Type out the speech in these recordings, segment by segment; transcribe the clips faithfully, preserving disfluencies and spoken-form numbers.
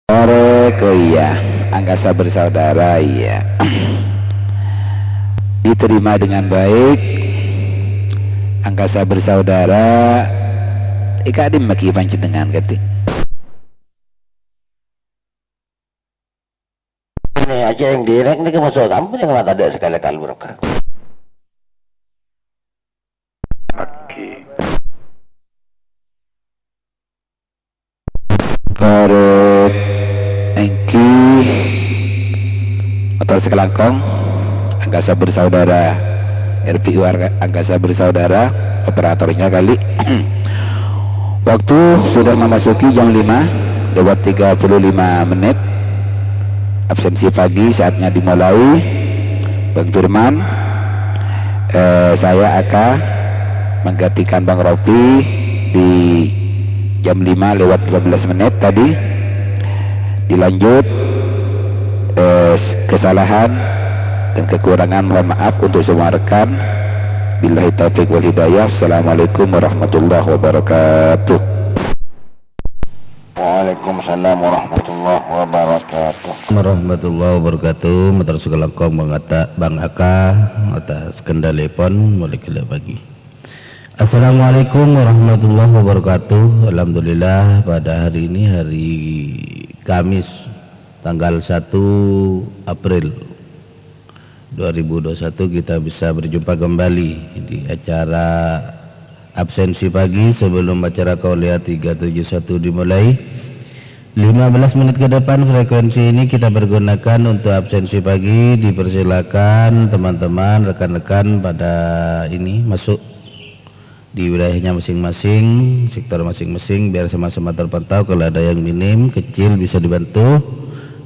Korek, oh iya, angkasa bersaudara, iya. Diterima dengan baik, angkasa bersaudara, èka'dhimma ghi panjhennengngan kadhi. Nè, aja yang direct nèka masuk kampung yang mata ada sekali kalur ka. Oke. Korek, èngghi. Mator sakalangkong, angkasa bersaudara, R P U Ar-, angkasa bersaudara, operatornya kali. Waktu sudah memasuki jam lima lewat tiga puluh lima menit. Absensi pagi saatnya dimulai. Bang Firman, eh, saya akan menggantikan Bang Rofi di jam lima lewat lima belas menit tadi. Dilanjut, eh, kesalahan dan kekurangan mohon maaf untuk semua rekan. Billahi taufiq wal hidayah. Assalamualaikum warahmatullahi wabarakatuh. Waalaikumsalam warahmatullahi wabarakatuh. Warahmatullahi wabarakatuh. Mator sakalangkong Bang Ata, Bang Aka, atas kendalipun, mulai gella' pagi. Assalamualaikum warahmatullahi wabarakatuh. Alhamdulillah, pada hari ini, hari Kamis, tanggal satu April dua ribu dua puluh satu, kita bisa berjumpa kembali di acara absensi pagi sebelum acara Kuliah tiga tujuh satu dimulai. Lima belas menit ke depan, frekuensi ini kita pergunakan untuk absensi pagi. Dipersilakan teman-teman, rekan-rekan pada ini masuk di wilayahnya masing-masing, sektor masing-masing, biar sama-sama terpantau. Kalau ada yang minim, kecil, bisa dibantu.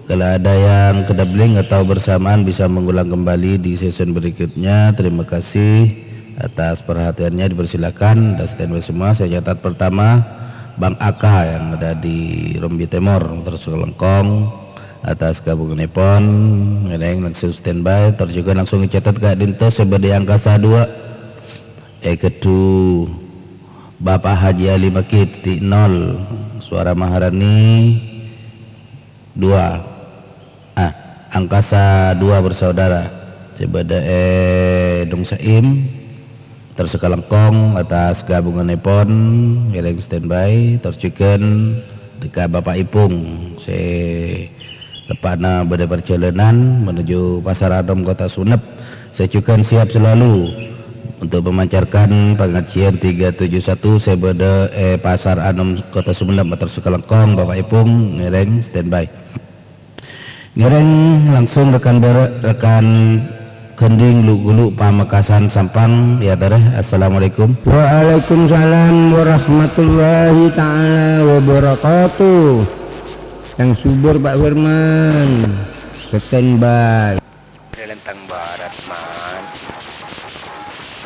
Kalau ada yang kedabling atau bersamaan, bisa mengulang kembali di season berikutnya. Terima kasih atas perhatiannya, dipersilakan. Dan standby semua, saya catat pertama, Bang Aka yang ada di Rombi Timur, terus kelengkong atas gabunganipun, ngereng langsung standby, terus juga langsung dicatat Kak Dinto sebagai angkasa dua. Èghâdhu Bapak Haji Ali Makit, ti nol, Suara Maharani, dua. Ah, Angkasa dua Bersaudara. Sè bâdâ è Dong Saim, terros sakalangkong atas gabunganèpon, ngèrèng standby, terros jhughân dâ' ka Bapak Ipung sè teppa'na bâdâ parjhâlânan menuju Pasar Anom Kota Sumenep. Sè jhughân siap selalu untuk memancarkan pengajian tiga tujuh satu sè bâdâ è Pasar Anom Kota Sumenep. Mator sakalangkong, Bapak Ipung ngèrèng standby. Ngèrèng langsung rekan bârâ', rekan Gending Lu-Gulu Pamekasan Sampang, ya, Tarè. Assalamualaikum. Waalaikumsalam warahmatullahi ta'ala wabarakatuh. Yang subur, Pak Firman. Standby. Dari Lentang Barat, Man.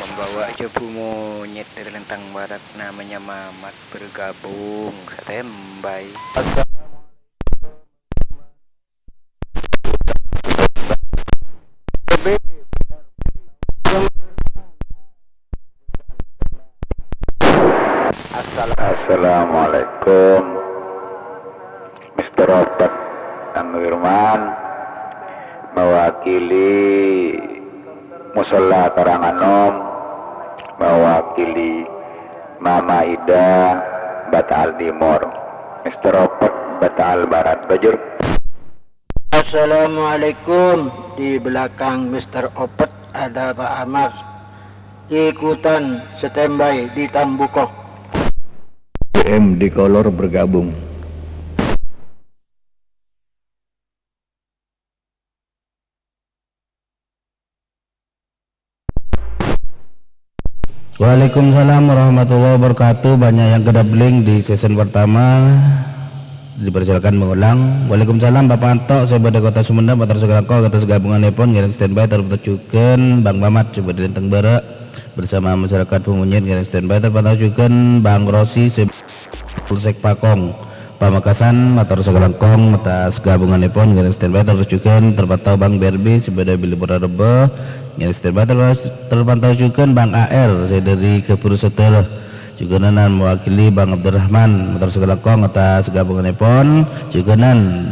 Membawa jabu monyet dari Lentang Barat, namanya Mamat, bergabung. Standby. Assalamualaikum. Mister Robert Anwirman, mewakili Musholla Karanganom, mewakili Mama Ida, Bataal Timur. Mister Robert, Bataal Barat. Bajur. Assalamualaikum. Di belakang Mister Opet ada Pak Amar. Ikutan standby di Tambuko. M D Color bergabung. Waalaikumsalam warahmatullahi wabarakatuh. Banyak yang kedabling di season pertama. Dipersilakan mengulang. Waalaikumsalam, Bapak Anto, sè bâdâ Kota Sumenep, mator sakalangkong atas gabunganèpon, ngèrèng standby, terpantau jhughân Bang Mamat, sè bâdâ Lenteng Bârâ', bersama masyarakat Bumbunyit, ngèrèng standby, terpantau jhughân Bang Rosi, sè Polsek Pakong, Pamekasan, mator sakalangkong, atas gabunganèpon, ngèrèng standby, terpantau jhughân, terpantau Bang Berbi, sè bâdâ Billy Purareba, ngèrèng standby, terpantau jhughân Bang A R, sè dâri Gabur Saudara. Jhughân mewakili Bang Abdurrahman, mator sakalangkong atas gabunganèpon. Jhughân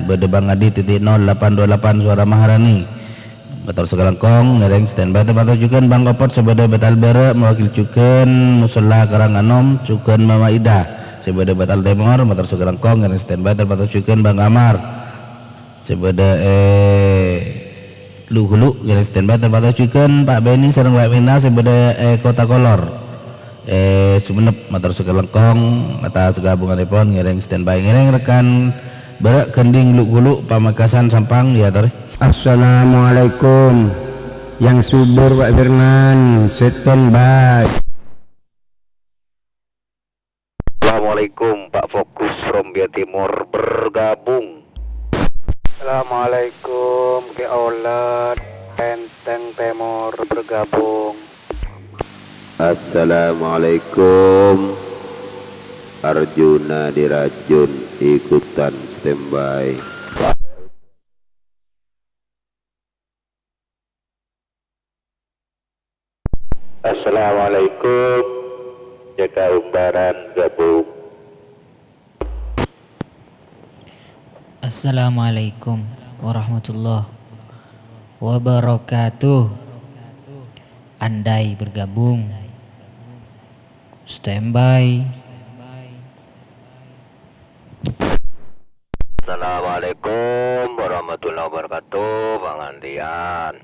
bâdâ Bang Adi titik nol delapan dua delapan Suara Maharani. Mator sakalangkong ngèrèng standby, terpantau jhughân Bang Opot sè bâdâ è Batal Bârâ', mewakili jhughân Musholla Karanganom, jhughân Mama Ida sè bâdâ è Batal Tèmor, mator sakalangkong ngèrèng standby, terpantau jhughân Bang Amar sè bâdâ è Lu-Hulu, ngèrèng standby, terpantau jhughân Pa' Beni sareng Pa' Wina sè bâdâ è Kota Kolor. Eh, Sumenep, mator sakalangkong, atas gabunganèpon ngèrèng standby, ngèrèng rekan bârâ' Gending Lu-Hulu Pamekasan Sampang, ya, torè. Assalamualaikum. Yang subur, Pak Firman, standby. Assalamualaikum, Pak Fokus Rombia Timur bergabung. Assalamualaikum, Ki Olet, Enteng Timur bergabung. Assalamualaikum, Arjuna Dirajun ikutan standby. Assalamualaikum, Jaka Umbaran gabung. Assalamualaikum warahmatullahi wabarakatuh. Andai bergabung. Standby. Assalamualaikum warahmatullahi wabarakatuh, pangandiyan.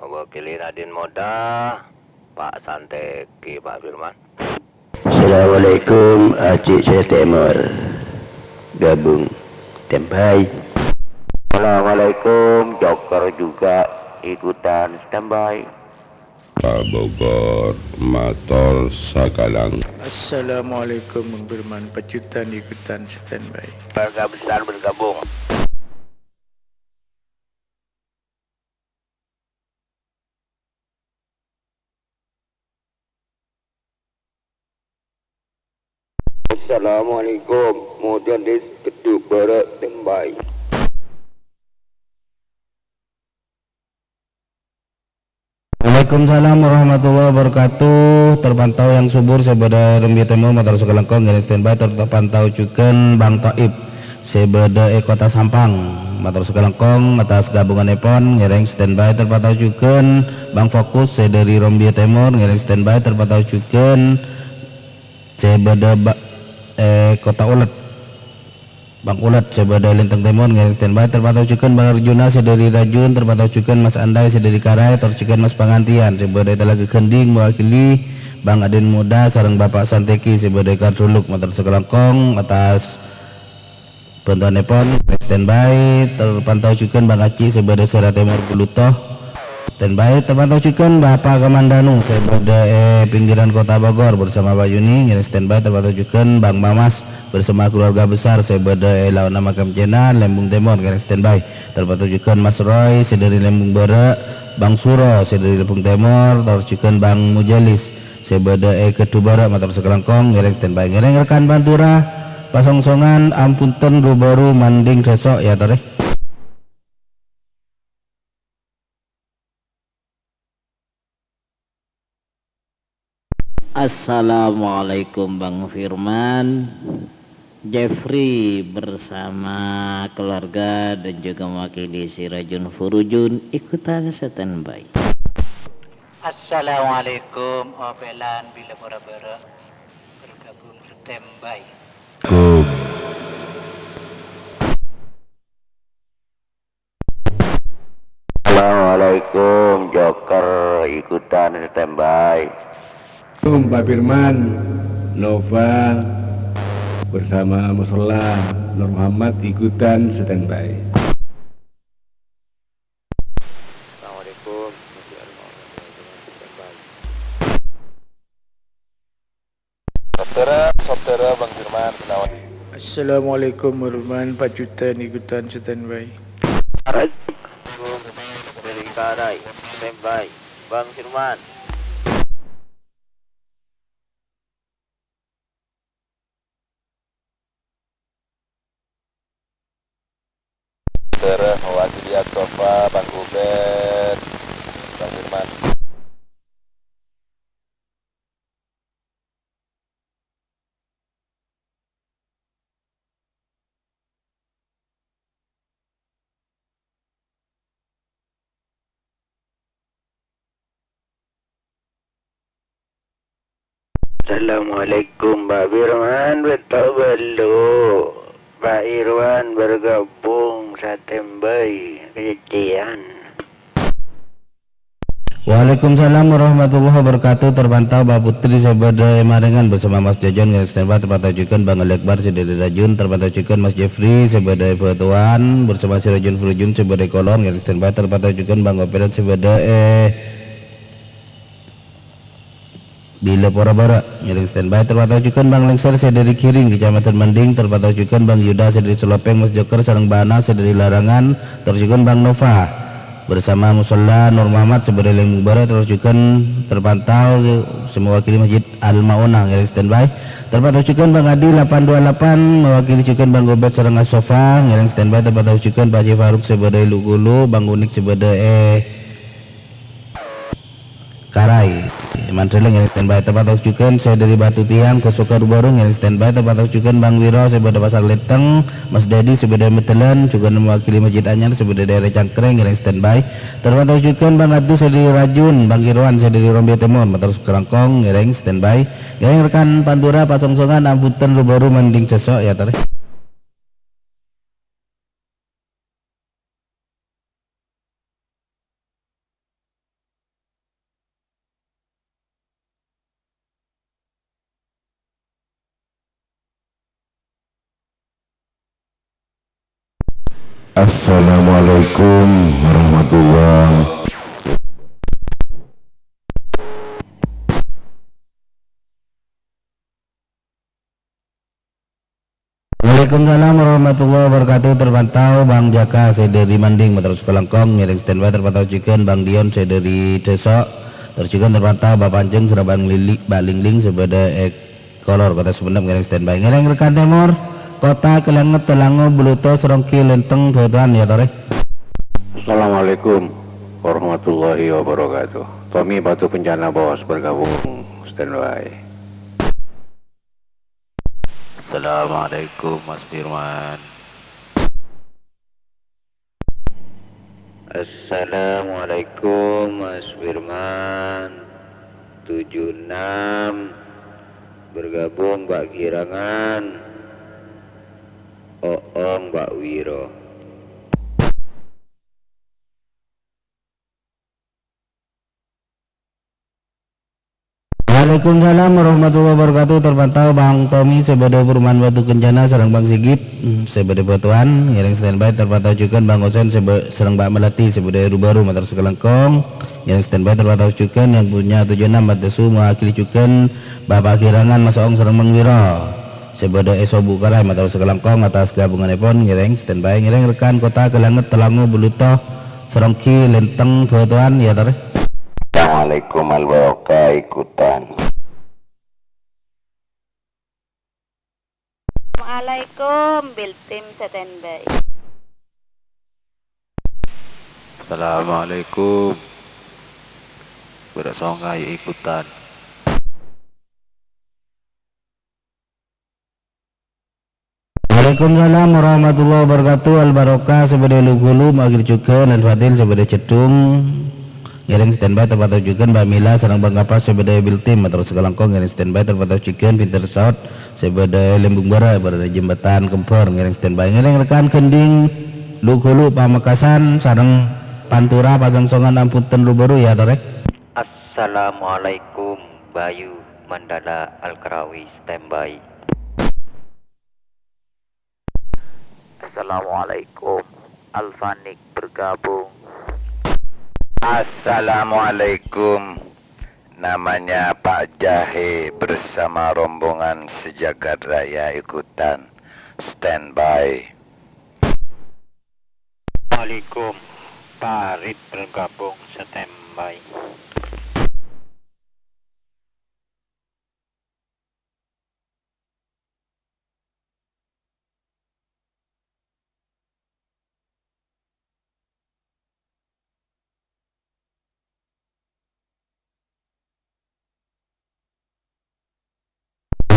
Mewakili Nadin Moda, Pak Santeki, Pak Firman. Assalamualaikum, Aji Sè Tèmor. Gabung. Standby. Assalamualaikum, Joker juga ikutan standby. Pak Bogor, mator sakalang. Assalamualaikum, Bang Firman, Pajutan ikutan standby. Keluarga besar bergabung. Assalamualaikum, Mudan di Keduk Barat, standby. Waalaikumsalam warahmatullahi wabarakatuh. Terpantau yang subur sè bâdâ è Rombia Tèmor, mator sakalangkong ngèrèng standby, terpantau jhughân Bang Taib sè bâdâ è Kota Sampang. Mator sakalangkong atas gabunganèpon ngèrèng standby, terpantau jhughân Bang Fokus sè dâri Rombia Tèmor ngèrèng standby, terpantau jhughân sè bâdâ ba-, è Kota Olet. Bang Olet sè bâdâ è Lenteng Tèmor ngèrèng standby, terpantau jhughân Bang Arjuna sè dâri Rajun, terpantau jhughân Mas Andai sè dâri Karai, tor jhughân Mas Pangantiyan sè bâdâ è Talaga Gending mewakili Bang Adin Muda sareng Bapak Santeki sè bâdâ è Karduluk. Mator sakalangkong atas bhântowanèpon, standby, terpantau jhughân Bang Aci sè bâdâ Sera Tèmor Buluto. Standby, terpantau jhughân Bapak Kamandanu sè bâdâ è pinggiran Kota Bogor bersama Pak Yuni, ngèrèng standby, terpantau jhughân Bang Mamas bersama keluarga besar sè bâdâ è lao'na Makam Cèna, Lembung Tèmor, ngèrèng standby, terpantau jhughân Mas Roy sè dâri Lembung Bârâ', Bang Suro sè dâri Lembung Tèmor, tor jhughân Bang Mujalis sè bâdâ è Keddu Bârâ', mator sakalangkong ngèrèng standby. Ngèrèng rekan Pantura, pasongsongan, ampunten, ru-bâru, manding sèso', ya, torè. Assalamualaikum, Bang Firman. Jeffrey bersama keluarga dan juga mewakili Sirajun Furujun ikutan standby. Assalamualaikum, Opelan Bilabora Bârâ' bergabung standby. Assalamualaikum, Joker ikutan standby. Assalamualaikum, Pak Firman, Nova bersama Musola Nur Muhammad ikutan standby. Assalamualaikum, standby. Saudara, saudara Bang Firman, Gunawan. Assalamualaikum, Bang Firman, Pajutan ikutan standby. Assalamualaikum, dari Karai, standby. Bang Firman. Terus mewakili Sofa, Bang Ubed, Bang Firman. Assalamualaikum, Pak Firman, beto' bellu'. Pak Irwan bergabung, standby, kejadian. Waalaikumsalam warahmatullahi wabarakatuh. Terpantau Mbak Putri sè bâdâ è Marengan bersama Mas Jojon, ngèrèng standby. Terpantau jhughân Bang Ali Akbar sè dâri Rajun. Terpantau jhughân Mas Jeffrey sè bâdâ è Batuan bersama si Rajun Furujun sè bâdâ è Kolor, ngèrèng standby. Terpantau jhughân Bang Operan sè bâdâ è Bilâ Pora Bârâ', ngèrèng standby. Terpantau jhughân Bang Lengser sè dâri Giring, Kecamatan Mending. Terpantau jhughân Bang Yuda sè dâri Selopeng, Mas Joker sareng Bana sè dâri Larangan. Terros jhughân Bang Nova bersama Musholla Nur Muhammad sè bâdâ è Lembung Bârâ'. Terros jhughân terpantau sè mewakili Masjid Al Maunah, ngèrèng standby. Terpantau jhughân Bang Adi lapan dua lapan mewakili jhughân Bang Gobet sareng Asofa, ngèrèng standby. Terpantau jhughân Pak Haji Faruk sè bâdâ è Lu-Kulu, Bang Unik sè bâdâ è Karai. Mandreleng, ngèrèng standby. Terpantau jhughân sè dâri Batu Tiang, Kosoka Rubaru, ngèrèng standby. Terpantau jhughân Bang Wiro sè bâdâ Pasar Lenteng, Mas Dedi sè bâdâ Medelan, jhughân mewakili Masjid Anyar sè bâdâ daerah Cangkreng, ngèrèng standby. Terpantau jhughân Bang Abdus sè dâri Rajun, Bang Irwan sè dâri Rombe Tèmor, mator sakalangkong, ngèrèng standby. Ngèrèng rekan Pantura, pasongsongan, ampon rubaru manding sèso', ya, tarè. Assalamualaikum warahmatullahi. Waalaikumsalam warahmatullahi wabarakatuh. Terpantau Bang Jaka sè dâri Manding, mator sakalangkong, ngèrèng standby. Terpantau jhughân Bang Dion sè dâri Dâso'. Terros jhughân terpantau Bapa Anjung sareng Bang Lili, Bang Lingling sè bâdâ è Kolor, Kota Sumenep, ngèrèng standby. Ngèrèng rekan Tèmor, Kota Kelanget, Telango, Buluto, Serongki, Lenteng, Batuan, ya, tarè. Assalamualaikum warahmatullahi wabarakatuh. Tommy Batu Kencana, Bos, bergabung, standby. Assalamualaikum, Mas Firman. Assalamualaikum, Mas Firman. Tujuh enam, bergabung Pak Girangan. Oong Pak Wiro. Waalaikumsalam warahmatullahi wabarakatuh. Terpantau Bang Tommy sè bâdâ Perumahan Batu Kencana sareng Bang Sigit, hmm, sè bâdâ Batuan, ngèrèng standby. Terpantau jhughân Bang Osen sè bâ-, sareng Pak Melati sè bâdâ è Rubaru, mator sakalangkong, ngèrèng standby. Terpantau jhughân yang punya tujuh enam Madasu, mewakili jhughân Bapak Girangan, Mas Ong sareng Mang Wiro sè bâdâ è Sobu Karai, mator sakalangkong atas gabunganèpon, ngèrèng standby. Ngèrèng rekan Kota Kelanget, Telango, Buluto, Serongki, Lenteng, Batuan, ya, tarè. Assalamualaikum, Al Barokah, ikutan. Assalamualaikum, Biltim standby. Assalamualaikum. Bârâ' Songai ikutan. Waalaikumsalam warahmatullahi wabarakatuh. Al Barokah sè bâdâ è Lu-Kulu, mewakili jhughân Al Fadil sè bâdâ è Cedhung, ngèrèng standby. Terpantau jhughân Mbak Mila sareng Bang Kapas sè bâdâ è Biltim, mator sakalangkong, ngèrèng standby. Terpantau jhughân Pinter Saut sè bâdâ è Lembung Bârâ', bâdâ è Jembatan Kembar, ngèrèng standby. Ngèrèng rekan Gending, Lu-Kulu, Pamekasan sareng Pantura, pasongsongan, ampon rubaru, ya, tarè. Assalamualaikum, Bayu Mandala Al-Karawi standby. Assalamualaikum, Alfanik bergabung. Assalamualaikum, namanya Pak Jahe bersama rombongan sejagat raya ikutan standby. Assalamualaikum, Farid bergabung standby.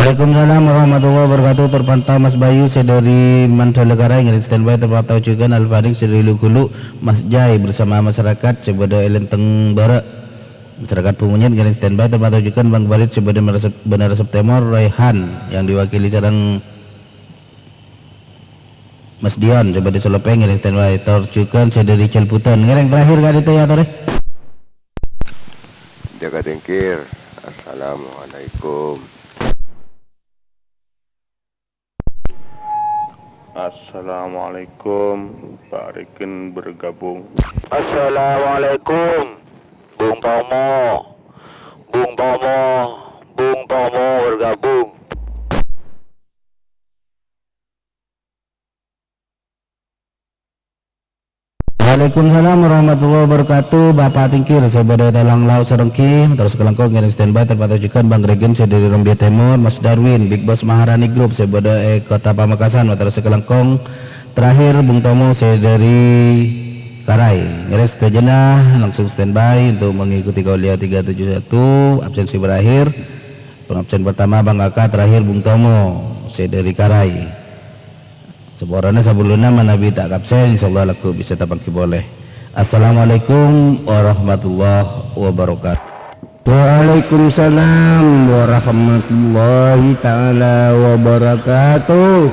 Waalaikumsalam warahmatullahi wabarakatuh. Terpantau Mas Bayu sè dâri Mandala Karai, ngèrèng standby. Terpantau jhughân Al Farid sè dâri Lu-Kulu, Mas Jai bersama masyarakat sè bâdâ è Lenteng Bârâ'. Masyarakat Bumonyit ngèrèng standby, tempat rujukan Bang Farid sè bâdâ Menaresep, Menaresep Tèmor, Raihan yang diwakili sareng Mas Dion sè bâdâ Solopeng ngèrèng standby, tor jughân sè dâri Jalbutan. Ngèrèng terakhir, Kak Dito, ya, torè. Jaga Tengkir. Assalamualaikum. Assalamualaikum, Pak Rikin bergabung. Assalamualaikum, Bung Tomo. Bung Tomo, Bung Tomo bergabung. Waalaikumsalam warahmatullahi wabarakatuh. Bapa' Tingkir sè bâdâ è Talang Lao' Sarenggi, terros kalangkong ngèrèng standby, terpatah jhughân Bang Regen sè dâri Rembiyah Tèmor, Mas Darwin, Big Boss Maharani Group sè bâdâ è Kota Pamekasan, terros kalangkong terakhir Bung Tomo sè dâri Karai. Ngèrèng sadhâjâna langsung standby untuk mengikuti Kauliah tiga tujuh satu, absensi berakhir. Pangabsen pertama Bang Kaka, terakhir Bung Tomo sè dâri Karai. Saporana sabellunna manabi ta' kabsen, insyaallah lagghu' bisa tapangghi polè. Assalamualaikum warahmatullahi wabarakatuh. Waalaikumsalam warahmatullahi taala wabarakatuh.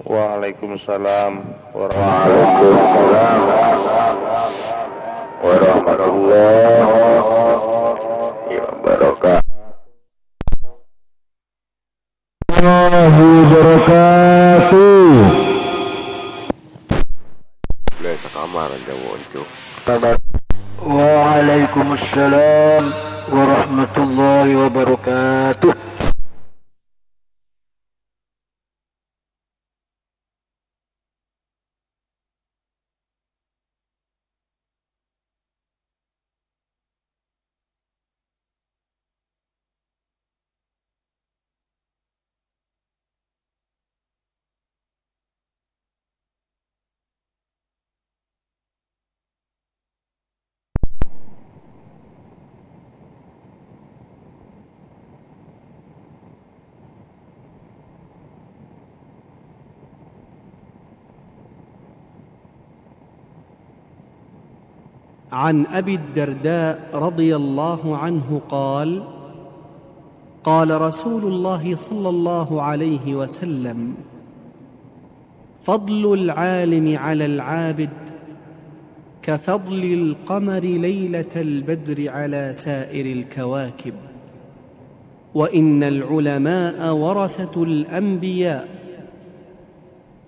Waalaikumsalam warahmatullahi wabarakatuh. Warahmatullahi wabarakatuh. Boleh sekamar aja, Wonco. Waalaikumsalam warahmatullahi wabarakatuh. عن أبي الدرداء رضي الله عنه قال: قال رسول الله صلى الله عليه وسلم: فضل العالم على العابد كفضل القمر ليلة البدر على سائر الكواكب، وإن العلماء ورثة الأنبياء،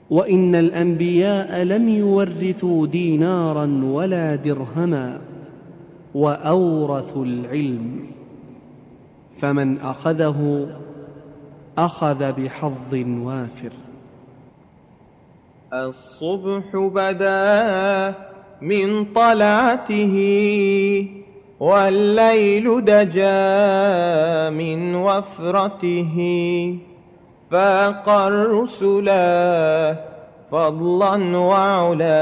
وإن الأنبياء لم يورثوا دينارا ولا درهما، وأورثوا العلم، فمن أخذه أخذ بحظ وافر. الصبح بدا من طلعته، والليل دجا من وفرته، فاق الرسلا فضلا وعلا،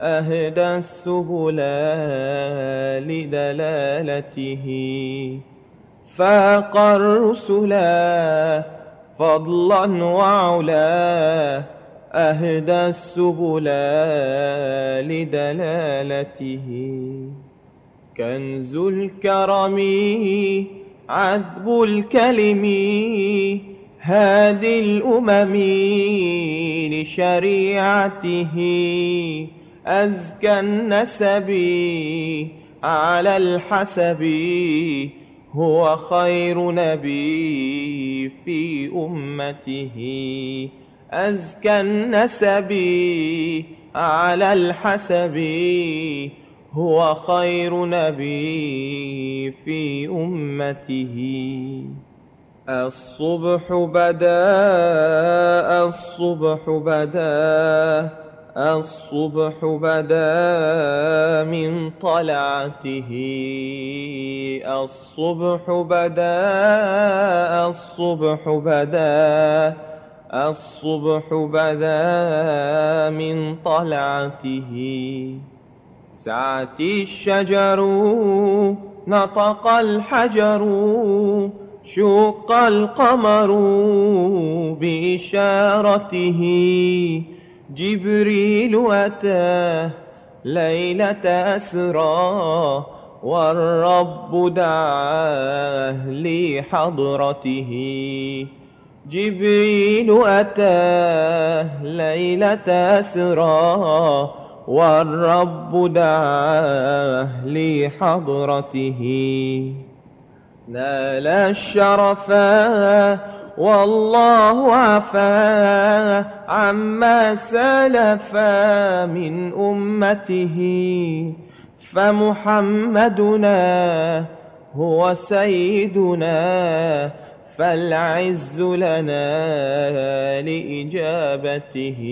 أهدى السبلا لدلالته. فاق الرسلا فضلا وعلا، أهدى السبلا لدلالته. كنز الكرم عذب الكلم، هادي الأمم لشريعته. أزكى النسب على الحسب، هو خير نبي في أمته. أزكى النسب على الحسب، هو خير نبي في أمته. الصبح بدا، الصبح بدا، الصبح بدا من طلعته. الصبح بدا، الصبح بدا، الصبح بدا من طلعته. سعت الشجر، نطق الحجر، شق القمر بإشارته. جبريل أتى ليلة أسرى، والرب دعاه لحضرته. جبريل أتاه ليلة أسرى، والرب دعاه لحضرته. نال الشرفا والله عفا عما سلف من أمته، فمحمدنا هو سيدنا، فالعز لنا لإجابته.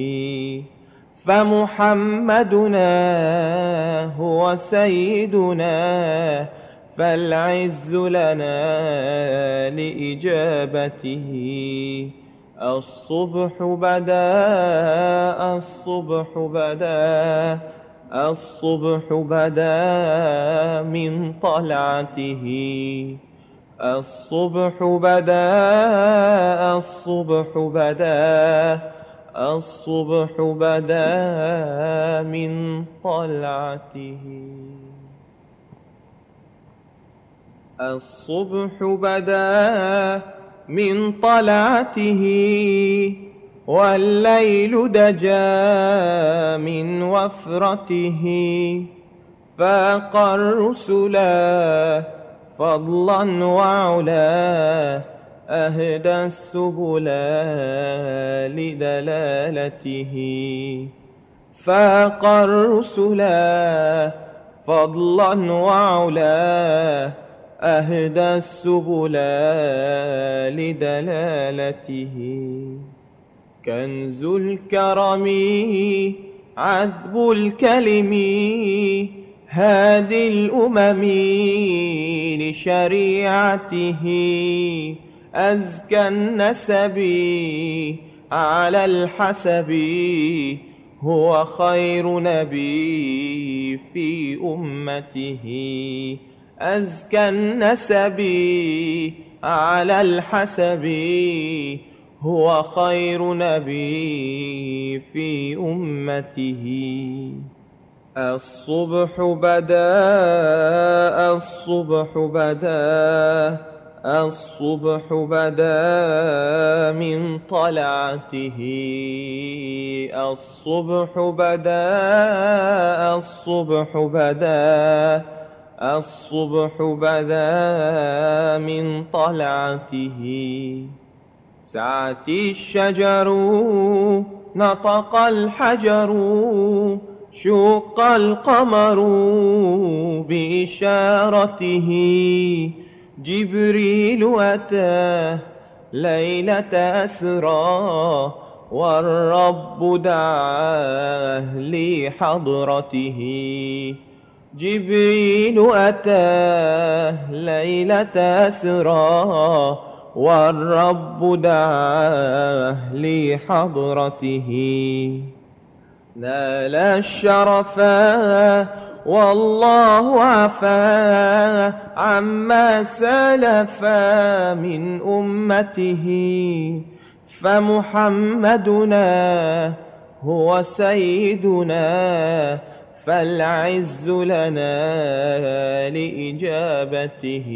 فمحمدنا هو سيدنا، فالعز لنا لإجابته. الصبح بدا، الصبح بدا، الصبح بدا من طلعته. الصبح بدا، الصبح بدا، الصبح بدا من طلعته. الصبح بدا من طلعته، والليل دجا من وفرته. فاق الرسلا فضلا وعلا، أهدى السبلا لدلالته. فاق الرسلا فضلا وعلا، أهدى السبلا لدلالته. كنز الكرم عذب الكلم، هادي الأمم لشريعته. أزكى النسب على الحسب، هو خير نبي في أمته. أزكى النسب على الحسب، هو خير نبي في أمته. الصبح بدا، الصبح بدا، الصبح بدا من طلعته. الصبح بدا، الصبح بدا، الصبح بدا من طلعته. سعت الشجر، نطق الحجر، شق القمر بإشارته. جبريل أتى ليلة أسرى، والرب دعاه لحضرته. جبريل أتاه ليلة أسرى، والرب دعاه لحضرته. نال الشرفا والله عفا عما سلف من أمته. فمحمدنا هو سيدنا، فالعز لنا لإجابته.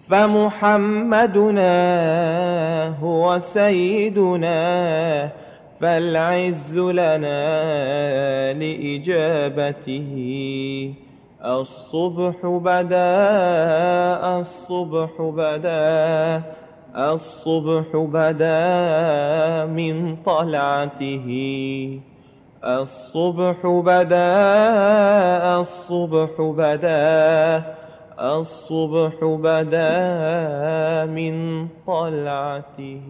فمحمدنا هو سيدنا، فالعز لنا لإجابته. الصبح بدا، الصبح بدا، الصبح بدا من طلعته. الصبح بدا، الصبح بدا، الصبح بدا من طلعته.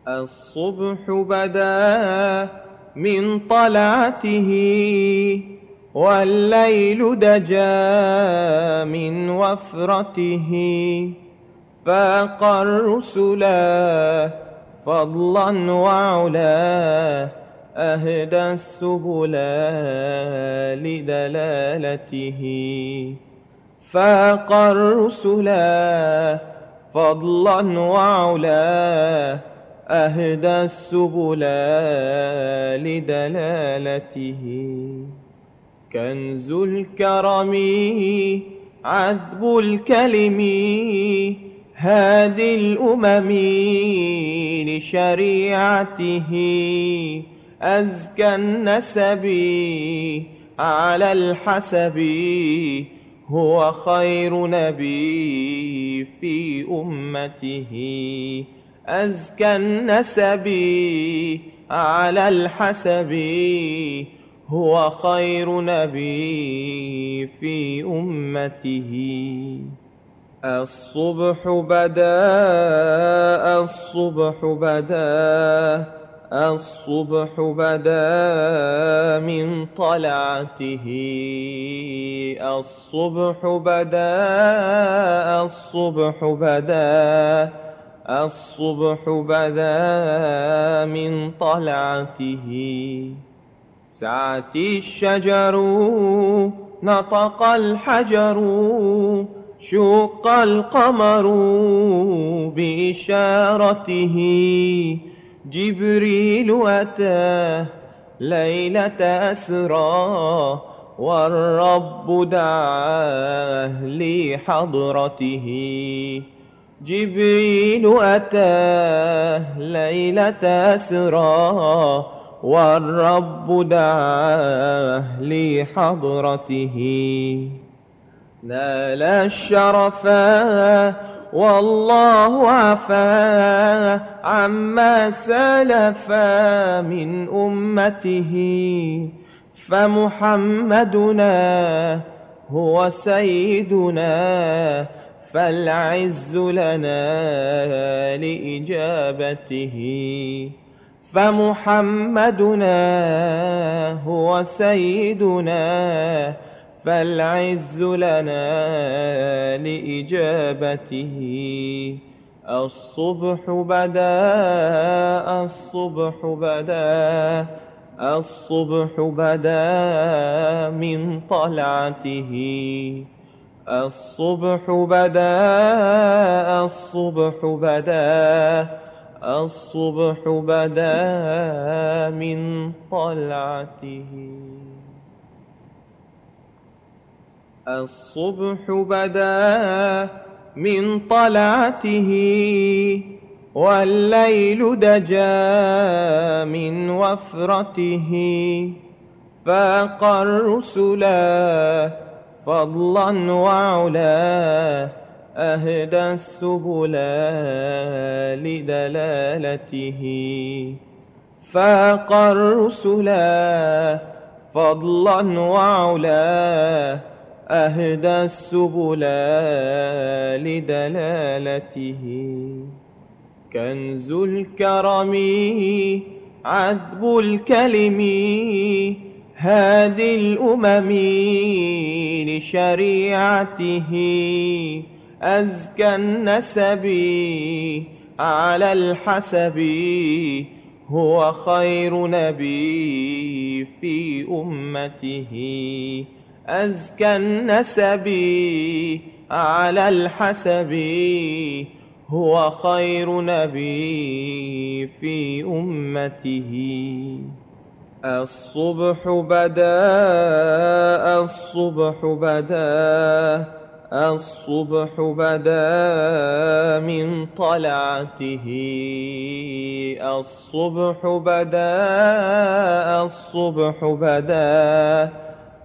الصبح بدا من طلعته، والليل دجا من وفرته. فاق الرسلا فضلا وعلا، أهدى السبلا لدلالته. فاق الرسلا فضلا وعلا، أهدى السبلا لدلالته. كنز الكرم، عذب الكلم، هادي الأمم لشريعته، أزكى النسب على الحسب، هو خير نبي في أمته. أزكى النسب على الحسب، هو خير نبي في أمته. الصبح بدا، الصبح بدا، الصبح بدا من طلعته. الصبح بدا، الصبح بدا، الصبح بدا من طلعته. سعت الشجر، نطق الحجر، شق القمر بإشارته. جبريل أتى ليلة أسرى، والرب دعاه لحضرته. جبريل أتاه ليلة أسرى، والرب دعاه لحضرته. نال الشرفا والله عفا عما سلفا من أمته. فمحمدنا هو سيدنا، فالعز لنا لإجابته. فمحمدنا هو سيدنا، فالعز لنا لإجابته. الصبح بدا، الصبح بدا، الصبح بدا من طلعته. الصبح بدا، الصبح بدا، الصبح بدا من طلعته. الصبح بدا من طلعته، والليل دجا من وفرته. فاق الرسلا فضلا وعلا، أهدى السبلا لدلالته. فاق الرسلا فضلا وعلا، أهدى السبلا لدلالته. كنز الكرم عذب الكلم، هادي الأمم لشريعته. أزكى النسب على الحسب، هو خير نبي في أمته. أزكى النسب على الحسب، هو خير نبي في أمته. الصبح بدا، الصبح بدا، الصبح بدا من طلعته. الصبح بدا، الصبح بدا،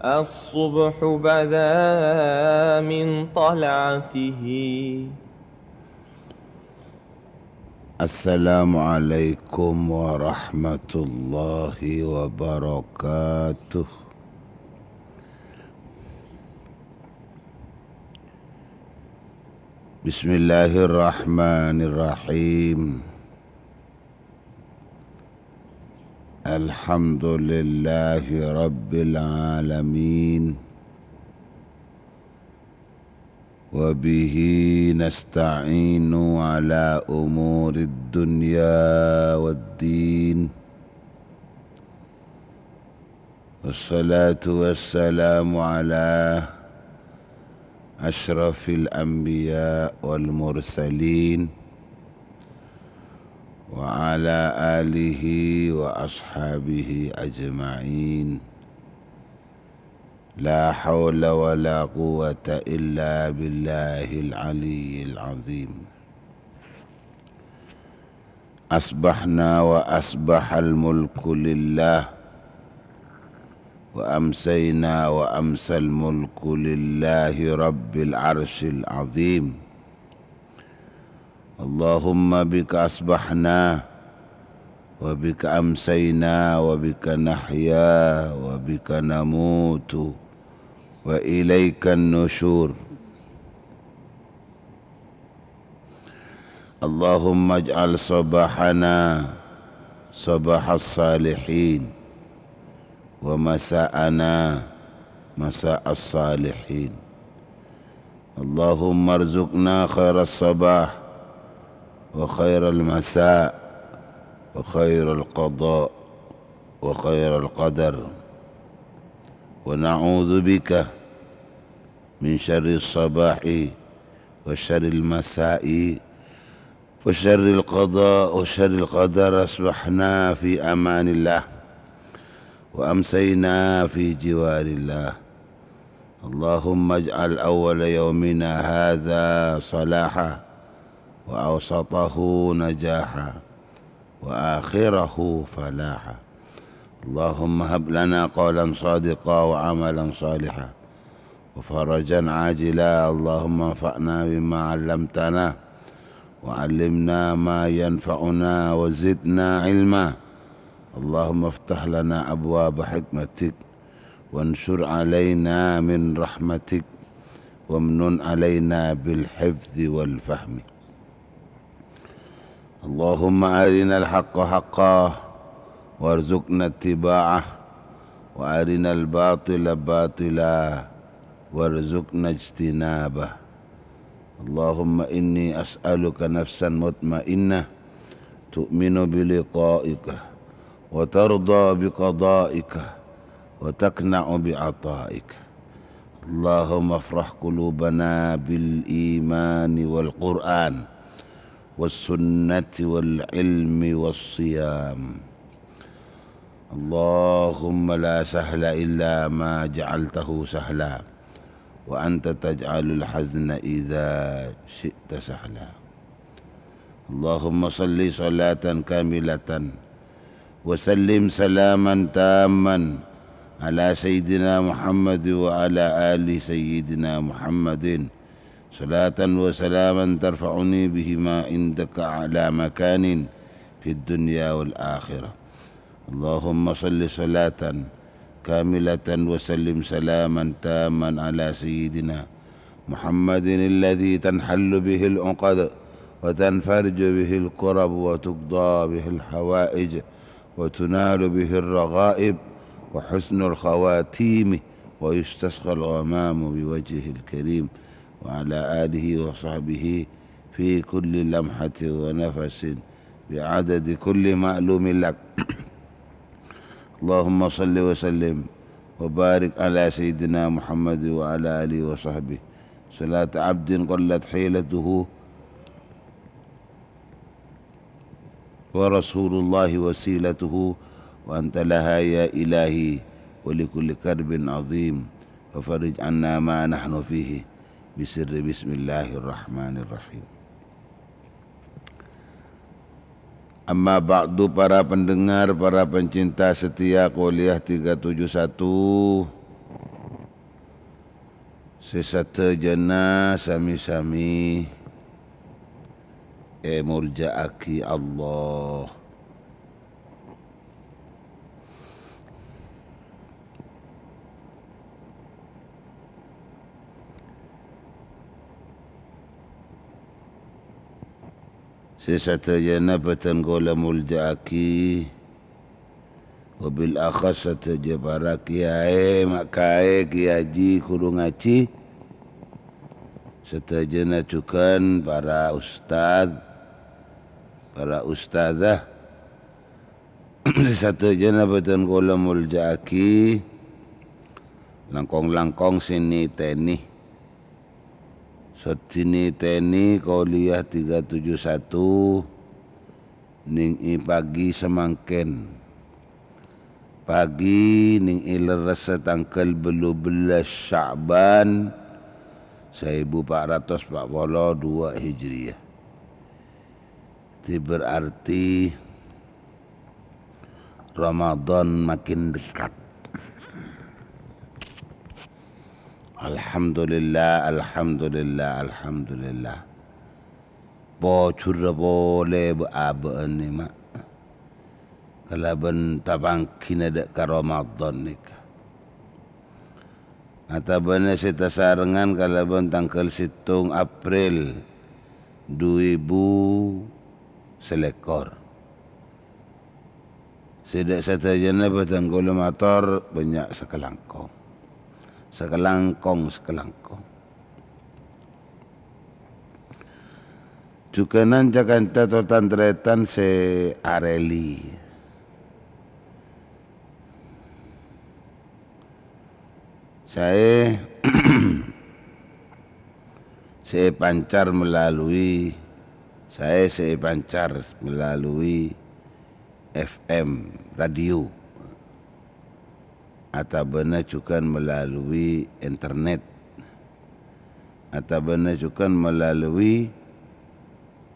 الصبح بدا من طلعته. السلام عليكم ورحمة الله وبركاته. بسم الله الرحمن الرحيم. الحمد لله رب العالمين. وبه نستعين على أمور الدنيا والدين. والصلاة والسلام على أشرف الأنبياء والمرسلين، وعلى آله وأصحابه أجمعين. لا حول ولا قوة إلا بالله العلي العظيم. أصبحنا وأصبح الملك لله، وأمسينا وأمسى الملك لله رب العرش العظيم. اللهم بك أصبحنا، وبك أمسينا، وبك نحيا، وبك نموت، وإليك النشور. اللهم اجعل صباحنا صباح الصالحين، ومساءنا مساء الصالحين. اللهم ارزقنا خير الصباح وخير المساء وخير القضاء وخير القدر، ونعوذ بك من شر الصباح وشر المساء وشر القضاء وشر القدر. أصبحنا في أمان الله، وأمسينا في جوار الله. اللهم اجعل أول يومنا هذا صلاحا، وأوسطه نجاحا، وآخره فلاحا. اللهم هب لنا قولا صادقا وعملا صالحا وفرجا عاجلا. اللهم انفعنا بما علمتنا، وعلمنا ما ينفعنا، وزدنا علما. اللهم افتح لنا أبواب حكمتك، وانشر علينا من رحمتك، وامنن علينا بالحفظ والفهم. اللهم أرنا الحق حقا وارزقنا اتباعه، وأرنا الباطل باطلا وارزقنا اجتنابه. اللهم إني أسألك نفسا مطمئنة تؤمن بلقائك وترضى بقضائك وتقنع بعطائك. اللهم افرح قلوبنا بالإيمان والقرآن والسنة والعلم والصيام. اللهم لا سهل إلا ما جعلته سهلا، وأنت تجعل الحزن إذا شئت سهلا. اللهم صل صلاة كاملة وسلم سلاما تاما على سيدنا محمد وعلى آل سيدنا محمد، صلاة وسلاما ترفعني بهما عندك أعلى مكان في الدنيا والآخرة. اللهم صل صلاة كاملة وسلم سلاما تاما على سيدنا محمد الذي تنحل به العقد وتنفرج به الكرب وتقضى به الحوائج وتنال به الرغائب وحسن الخواتيم ويستسقى الغمام بوجهه الكريم وعلى آله وصحبه في كل لمحة ونفس بعدد كل معلوم لك. اللهم صل وسلم وبارك على سيدنا محمد وعلى آله وصحبه صلاة عبد قلت حيلته ورسول الله وسيلته وأنت لها يا إلهي ولكل كرب عظيم ففرج عنا ما نحن فيه بسر بسم الله الرحمن الرحيم. Amma ba'du, para pendengar, para pencinta setia Kuliah tiga tujuh satu, sè sadhâjâna sami-sami èmoljâ'aghi Allah. Sè sadhâjâna bhâdhân kaulâ moljâ'aghi, wabil akhas sadhâjâ para kiyaè, ma' kaè, kiyaji, ghuru ngajhi, sadhâjâna jhughân para ustad, para ustadzah, sè sadhâjâna bhâdhân kaulâ moljâ'aghi, langkong-langkong sè nètènè. Sè nètènè Kuliah tiga tujuh satu nèng è pagi samangkèn. pagi nèng è lerressa tangghâl bâllu bellâs Sya'ban, saèbu pa' ratos pa' polo duwâ' Hijriyah. Dhi berarti Ramadan makin dekat. Alhamdulillah, alhamdulillah, alhamdulillah. Pojhurrâ polè bâ'-abâ'ân, Ma', kalabân tapanggina dâ' ka Ramadan nèka. Atabâna sè tasarengngan kalabân tangghâl sèttong April du èbu salèkor. Sè dâ' sadhâjâna bhâdhân kaulâ mator bânnya' sakalangkong. Sakalangkong, sakalangkong. Jhughân ca-kanca tan-tarètan sè arèli. Saè sè èpancar melalui, saè sè èpancar melalui F M, radio, atabâna jhughân melalui internet, atabâna jhughân melalui